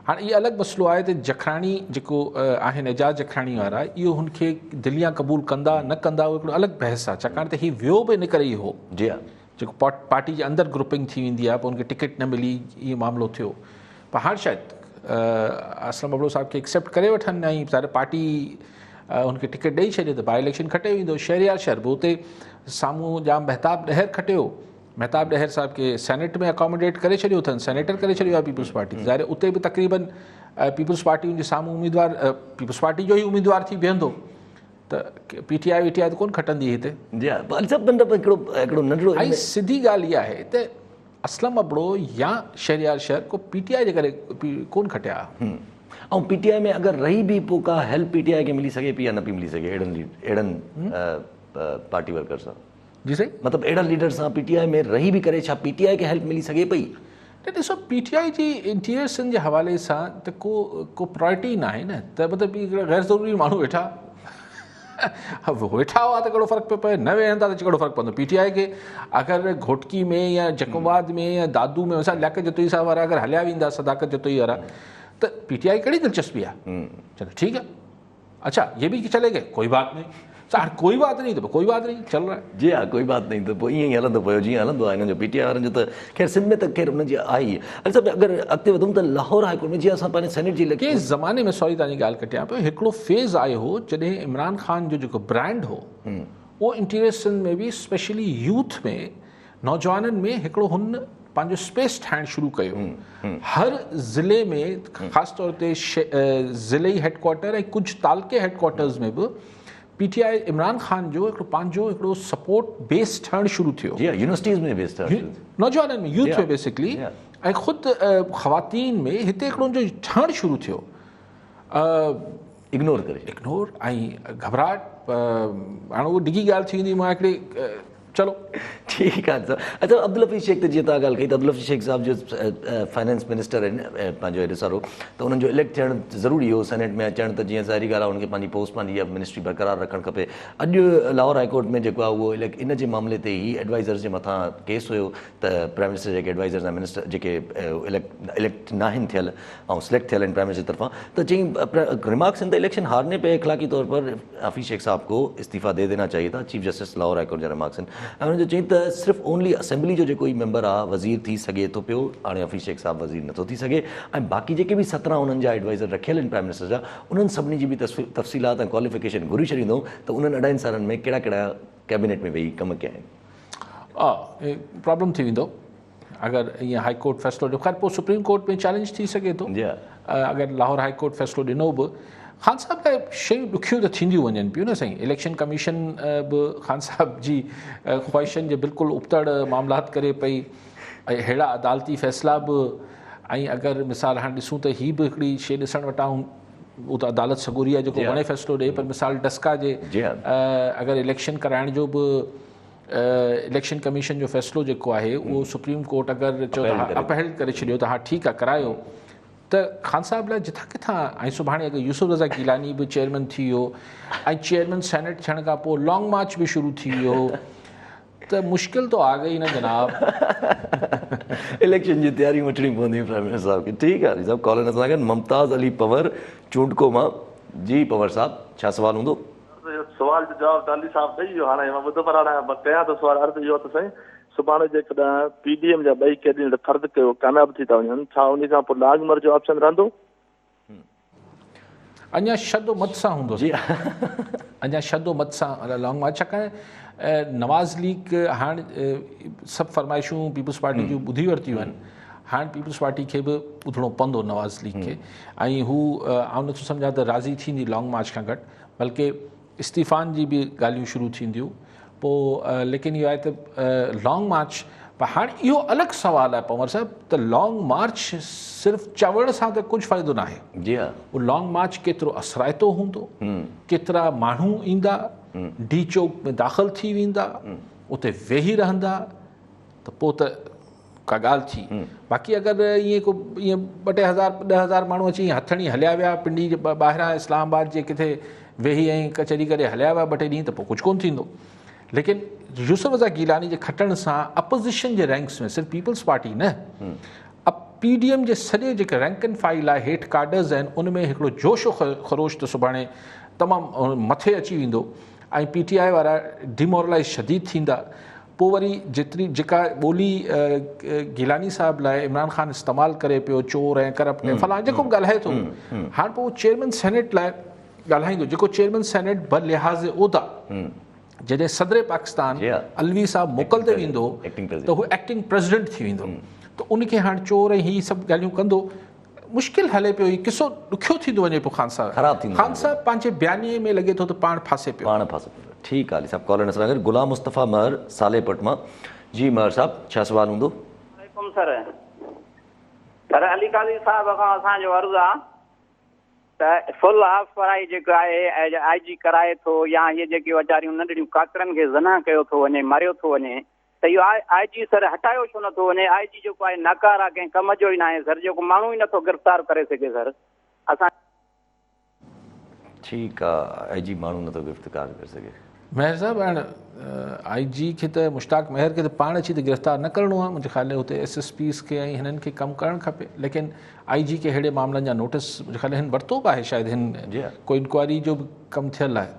Speaker 2: هاڻ اهو الڳ مسئلو آهي ته جکراڻي جيڪو آهن اعجاز جکراڻي وارا اهو هن کي دليان قبول ڪندا نه ڪندا اهو هڪڙو الڳ بحث آهي ڇاڪاڻ ته هي ويو به ان ڪري ئي هو
Speaker 1: جي ها
Speaker 2: جيڪو پارٽي جي اندر گروپنگ ٿي ويندي آهي پوء ان کي ٽڪيٽ نه ملي اهو معاملو ٿيو پر هاڻ شايد اسلم ابڙو صاحب کي ايڪسيپٽ ڪري وٺن ۽ ظاهر پارٽي هن کي ٽڪيٽ ڏئي ڇڏي ته باء اليڪشن کٽي ويندو. شهريار شهر به اتي سامهون ڄام مهتاب ڏهر کٽيو. مهتاب ڏهر صاحب کي سينيٽ ۾ اڪاموڊيٽ ڪري ڇڏيو اٿن، سينيٽر ڪري ڇڏيو آهي پيپلز پارٽي. ظاهر اتي به تقريبن پيپلز پارٽي ان جي سامهون اميدوار پيپلز پارٽي جو ئي اميدوار ٿي بيهندو ته پي ٽي آء وي ٽي آء ته ڪونه کٽندي هتي.
Speaker 1: جي ها علي صاحب مطلب هڪڙو هڪڙو ننڍڙو
Speaker 2: ۽ سڌي ڳالهه اها آهي ته اسلم ابڙو يا شهريار شهر ڪو پي ٽي آء جي ڪري ڪون کٽيا.
Speaker 1: ۽ پي ٽي آء ۾ اگر رهي به پوء ڪا هيلپ پي ٽي آء کي ملي سگهي پئي يا نه پئي ملي سگهي اهڙن اهڙن پارٽي ورڪرز سان.
Speaker 2: جي سائين.
Speaker 1: مطلب اهڙن ليڊر سان پي ٽي آء ۾ رهي به ڪري ڇا پي ٽي آء کي هيلپ ملي سگهي پئي؟
Speaker 2: نه ڏسو پي ٽي آء جي انٽيريئر سنڌ جي حوالي سان ته ڪو ڪو پرائرٽي ئي ناهي نه ته مطلب هڪڙا غير ضروري ماڻهو ويٺا ويٺا هئا ته ڪهڙو فرق پيو پوي نه ويهندا ته ڪهڙو فرق پوندو پي ٽي آء کي اگر گهوٽڪي ۾ يا جيڪب آباد ۾ يا دادو ۾ مثال لياقت جتوئي صاحب وارا اگر هليا ويندا صداقت جتوئي وارا ته پي ٽي آء ڪهڙي دلچسپي آهي چلو ٺيڪ آهي اچھا یہ بھی چلي گئي ڪوئي بات نهين هاڻ ڪوئي بات نهين ته ڪوئي بات نهين چل رها
Speaker 1: هي. جي ها ڪوئي بات نهين ته پوء ائين ئي هلندو پيو جيئن هلندو آهي هنن جو پي ٽي آء وارن جو ته خير سنڌ ۾ ته خير انهن جي آهي ئي علي صاحب اگر اڳتي وڌون ته لاهور هاء ڪورٽ ۾ جيئن اسان پنهنجي سينيٽ جي اليڪشن
Speaker 2: ڪنهن زماني ۾ سوري توهان جي ڳالهه ڪٽيان پيو هڪڙو فيز آيو هو جڏهن عمران خان جو جيڪو برانڊ هو اهو انٽيريئر سنڌ ۾ به اسپيشلي يوٿ ۾ نوجوانن ۾ هڪڙو هن پنهنجو اسپيس ٺاهڻ شروع ڪيو هر ضلعي ۾ خاص طور تي ضلعي هيڊ ڪوارٽر ۽ ڪجهه تعلقي هيڊ ڪوارٽرز ۾ به پي ٽي آء عمران خان جو هڪڙو پنهنجو هڪڙو سپورٽ بيس ٺهڻ شروع ٿيو.
Speaker 1: جي ها يونيورسٽيز ۾ بيس ٺهڻ شروع
Speaker 2: ٿيو. نوجوانن ۾ يوٿ ۾ بيسڪلي ۽ خود خواتين ۾ هتي هڪڙو ان جو ٺهڻ شروع ٿيو.
Speaker 1: اگنور ڪري
Speaker 2: اگنور ۽ گهٻراهٽ هاڻ اهو ڊگهي ڳالهه ٿي ويندي مان هڪڙي چلو.
Speaker 1: ٺيڪ آ اچا عبدالحفيظ شيخ ته جيئن توهان ڳالهه ڪئي ته عبدالحفيظ شيخ صاحب جو فائنانس منسٽر آهن پنهنجو هيڏو سارو ته انهن جو اليڪٽ ٿيڻ ضروري هو سينيٽ ۾ اچڻ ته جيئن ظاهري ڳالهه آهي انهن کي پنهنجي پوسٽ پنهنجي اها منسٽري برقرار رکڻ کپي اڄ لاهور هائي ڪورٽ ۾ جيڪو آهي اهو اليڪٽ ان جي معاملي تي ئي ايڊوائزرز جي مٿان ڪيس هيو ته پرائم منسٽر جيڪي ايڊوائزرز ۽ منسٽر جيڪي اليڪٽ اليڪٽ ناهن ٿيل ۽ سليڪٽ ٿيل آهن پرائم منسٽر طرفان ته چئين ريمارڪس آهن ته اليڪشن هارني پي اخلاقي طور پر حفيظ شيخ صاحب ڪو استعيفا the دينا چاهيي ٿا chief justice Lahore high court جا ريمارڪس آهن ۽ انهن جو چئين ته صرف اونلي اسيمبلي جو جيڪو هي ميمبر آهي وزير ٿي سگهي ٿو پيو هاڻي حفيظ شيخ صاحب وزير نٿو ٿي سگهي ۽ باقي جيڪي به 17 انهن جا ايڊوائزر رکيل آهن پرائم منسٽر جا انهن سڀني جي به تفصيلات ۽ ڪواليفڪيشن گهري ڇڏيندو ته انهن اڍائين سالن ۾ ڪهڙا ڪهڙا ڪيبينيٽ ۾ ويهي ڪم ڪيا آهن.
Speaker 2: پرابلم ٿي ويندو اگر ائين هائي ڪورٽ فيصلو ڏيو خير پوء سپريم ڪورٽ ۾ چئلينج ٿي سگهي ٿو اگر لاهور هائي ڪورٽ فيصلو ڏنو به خان صاحب لاء شيون ڏکيون ته ٿينديون وڃن پيون نه سائين اليڪشن ڪميشن به خان صاحب جي خواهشن جي بلڪل ابتڙ معاملات ڪري پئي ۽ اهڙا عدالتي فيصلا به ۽ اگر مثال هاڻي ڏسون ته هي به هڪڙي شي ڏسڻ وٽان اهو ته عدالت سڳوري آهي جيڪو وڻي فيصلو ڏئي پر مثال ڊسڪا جي اگر اليڪشن ڪرائڻ جو به اليڪشن ڪميشن جو فيصلو جيڪو آهي اهو سپريم ڪورٽ اگر چيو ته اپهيلڊ ڪري ڇڏيو ته ها ٺيڪ آهي ڪرايو ته خان صاحب لاء جٿان ڪٿان ۽ سڀاڻي اگر يوسف رضا گيلاني به چيئرمين ٿي ويو ۽ چيئرمين سينيٽ ٿيڻ کان پوء لانگ مارچ به شروع ٿي ويو ته مشڪل تو آ گئي نه جناب.
Speaker 1: اليڪشن جي تياريون وٺڻي پونديون پرائم منسٽر صاحب کي. ٺيڪ آ علي صاحب ڪالر اسان کي ممتاز علي پنور چونڊڪو مان جي پنور صاحب ڇا سوال هوندو.
Speaker 10: سوال جو جواب ته علي صاحب ڏئي ويو هاڻي مان ٻڌو پر هاڻي مان ڪيان ٿو سوال عرض اهو ته سائين سڀاڻي جيڪڏهن پي ڊي ايم جا ٻئي ڪينڊيڊيٽ فرض ڪيو ڪامياب ٿي ٿا وڃن ڇا انهي کان پوء لانگ مارچ جو آپشن رهندو؟
Speaker 2: اڃا شد و مد سان هوندو اڃا شد و مد سان لانگ مارچ ڇاڪاڻ نواز ليگ هاڻ سڀ فرمائشون پيپلز پارٽي جون ٻڌي ورتيون آهن هاڻ پيپلز پارٽي کي به ٻڌڻو پوندو نواز ليگ کي ۽ هو آئون نٿو سمجهان ته راضي ٿيندي لانگ مارچ کان گهٽ بلڪه استعيفائن جي به ڳالهيون شروع ٿينديون پوء ليڪن اهو آهي ته لانگ مارچ پر هاڻ اهو الڳ سوال آهي پنور صاحب ته لانگ مارچ صرف چوڻ سان ته ڪجهه فائدو ناهي
Speaker 1: جي ها
Speaker 2: اهو لانگ مارچ ڪيترو اثرائتو هوندو ڪيترا ماڻهو ايندا ڊي چوڪ ۾ داخل ٿي ويندا اتي ويهي رهندا ته پوء ته ڪا ڳالهه ٿي باقي اگر ائين ڪو ائين ٻه ٽي هزار 10,000 ماڻهو اچي هٿ هڻي هليا ويا پنڊي جي ٻاهران اسلام آباد جي ڪٿي ويهي ۽ ڪچهري ڪري هليا ويا ٻه ٽي ڏينهن ته پوء ڪجهه ڪونه ٿيندو ليڪن يوسف رضا گيلاني جي کٽڻ سان اپوزيشن جي رينڪس ۾ صرف پيپلز پارٽي نه پي ڊي ايم جي سڄي جيڪي رينڪ اينڊ فائل آهي هيٺ ڪارڊرز آهن ان ۾ هڪڙو جوش و خروش ته سڀاڻي تمام مٿي اچي ويندو ۽ پي ٽي آء وارا ڊيمورلائز شديد ٿيندا پوء وري جيتري جيڪا ٻولي گيلاني صاحب لاء عمران خان استعمال ڪري پيو چور ۽ ڪرپٽ ۽ فلاڻ جيڪو به ڳالهائي ٿو هاڻ پوء چيئرمين سينيٽ لاء ڳالهائيندو جيڪو چيئرمين سينيٽ بلحاظ عهدا جڏهن صدر پاڪستان علوي صاحب موڪل تي ويندو ته هو ايڪٽنگ پريزيڊنٽ ٿي ويندو ته ان کي هاڻ چور ۽ هي سڀ ڳالهيون ڪندو مشڪل هلي پيو هي قصو ڏکيو ٿيندو وڃي پيو خان صاحب
Speaker 1: خراب ٿيندو
Speaker 2: خان صاحب پنهنجي بيانيي ۾ لڳي ٿو ته پاڻ ڦاسي پيو
Speaker 1: پاڻ ڦاسي پيو ٺيڪ آ علي صاحب ڪالر سان گڏ غلام مصطفيٰ مهر صالح پٽ مان جي مهر صاحب ڇا سوال هوندو.
Speaker 11: عليڪم سر سر علي قاضي صاحب کان اسان جو عرض آ ته فل هاف فرائي جيڪو آهي آء جي ڪرائي ٿو يا هي جيڪي ويچاريون ننڍڙيون ڪاڪڙن کي زنا ڪيو ٿو وڃي ماريو ٿو وڃي ته اهو آء جي سر هٽايو ڇو نٿو وڃي آء جي جيڪو آهي ناڪاره ڪنهن ڪم جو ئي ناهي سر جيڪو ماڻهو ئي نٿو گرفتار ڪري سگهي سر اسان
Speaker 1: ٺيڪ آ آء جي ماڻهو نٿو گرفتار ڪري سگهي.
Speaker 2: مهر صاحب هاڻ آء جي کي ته مشتاق مهر کي ته پاڻ اچي ته گرفتار نه ڪرڻو آهي منهنجي خيال ۾ هتي ايس ايس پيز کي ۽ هنن کي ڪم ڪرڻ کپي ليڪن آء جي کي ههڙي معاملن جا نوٽس منهنجي خيال ۾ هن ورتو به آهي شايد هن ڪو انڪوائري جو به ڪم ٿيل آهي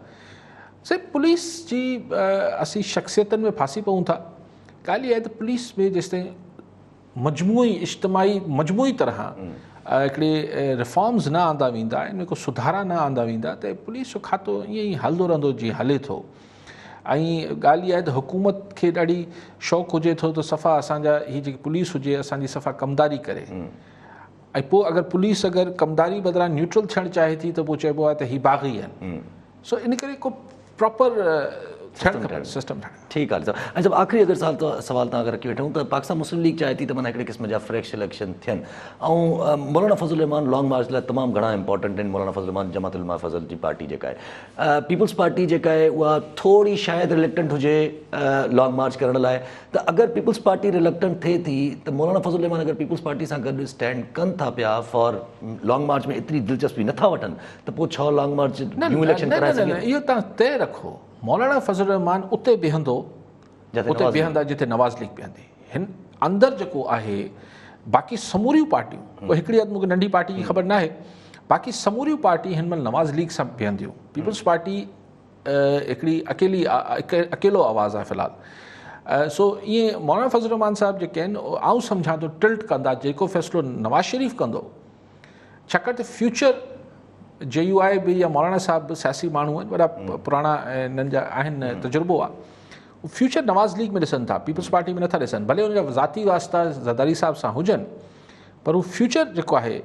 Speaker 2: سائين پوليس جي اسين شخصيتن ۾ ڦاسي پئون ٿا ڳالهه اها آهي ته پوليس ۾ جيستائين مجموعي اجتماعي مجموعي طرح هڪڙي ريفارمز نه آندا ويندا ان ۾ ڪو سڌارا نه آندا ويندا ته پوليس جو کاتو ائين ئي هلندو رهندو جيئن هلي ٿو ۽ ڳالهه اها آهي ته حڪومت کي ڏاڍي شوق هجي ٿو ته صفا اسان جا هي جيڪي پوليس هجي اسان جي صفا ڪمداري ڪري ۽ پوء اگر پوليس اگر ڪمداري بدران نيوٽرل ٿيڻ چاهي ٿي ته پوء چئبو آهي ته هي باغي آهن سو ان ڪري ڪو پراپر ٿيڻ کپي، سسٽم ٺاهڻ.
Speaker 1: ٺيڪ آ علي صاحب. علي صاحب آخري اگر سوال توهان کان رکي وٺون ته پاڪستان مسلم ليگ چاهي ٿي ته معنيٰ هڪڙي قسم جا فريش اليڪشن ٿين ۽ مولانا فضل الرحمان لانگ مارچ لاء تمام گهڻا امپارٽنٽ آهن، مولانا فضل الرحمان جماعت العلماء فضل جي پارٽي جيڪا آهي، پيپلز پارٽي جيڪا آهي اها ٿوري شايد رليڪٽنٽ هجي لانگ مارچ ڪرڻ لاء، ته اگر پيپلز پارٽي رليڪٽنٽ ٿئي ٿي ته مولانا فضل الرحمان اگر پيپلز پارٽي سان گڏ اسٽينڊ ڪن ٿا پيا فار لانگ مارچ ۾ ايتري دلچسپي نٿا وٺن ته پوء ڇا لانگ مارچ نيو اليڪشن ڪرائي سگهي ٿو؟
Speaker 2: نه نه اهو توهان طئي رکو مولانا فضل الرحمان اتي بيهندو اتي بيهندا جتي نواز ليگ بيهندي. هن اندر جيڪو آهي باقي سموريون پارٽيون ڪو هڪڙي اڌ مونکي ننڍي پارٽي جي خبر ناهي باقي سموريون پارٽي هن مهل نواز ليگ سان بيهنديون. پيپلز پارٽي هڪڙي اڪيلي اڪيلو آواز آهي في الحال. سو ائين مولانا فضل الرحمان صاحب جيڪي آهن آئون سمجهان ٿو ٽلٽ ڪندا جيڪو فيصلو نواز شريف ڪندو، ڇاڪاڻ ته فيوچر جي يو آء به يا مولانا صاحب به سياسي ماڻهو آهن، وڏا پراڻا انهن جا آهن، تجربو آهي. هو فيوچر نواز ليگ ۾ ڏسن ٿا، پيپلز پارٽي ۾ نٿا ڏسن. ڀلي ان جا ذاتي واسطا زرداري صاحب سان هجن پر هو فيوچر جيڪو آهي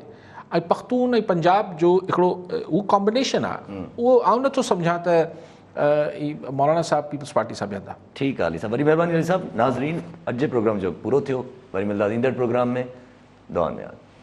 Speaker 2: ۽ پختون ۽ پنجاب جو هڪڙو هو ڪامبينيشن آهي، اهو آئون نٿو سمجهان ته مولانا صاحب پيپلز پارٽي سان بيهندا.
Speaker 1: ٺيڪ آهي علي صاحب، وڏي مهرباني علي صاحب. ناظرين اڄ جي پروگرام جو وقت پورو ٿيو، وري ملنداسين ايندڙ پروگرام ۾. دعائن ۾ ياد.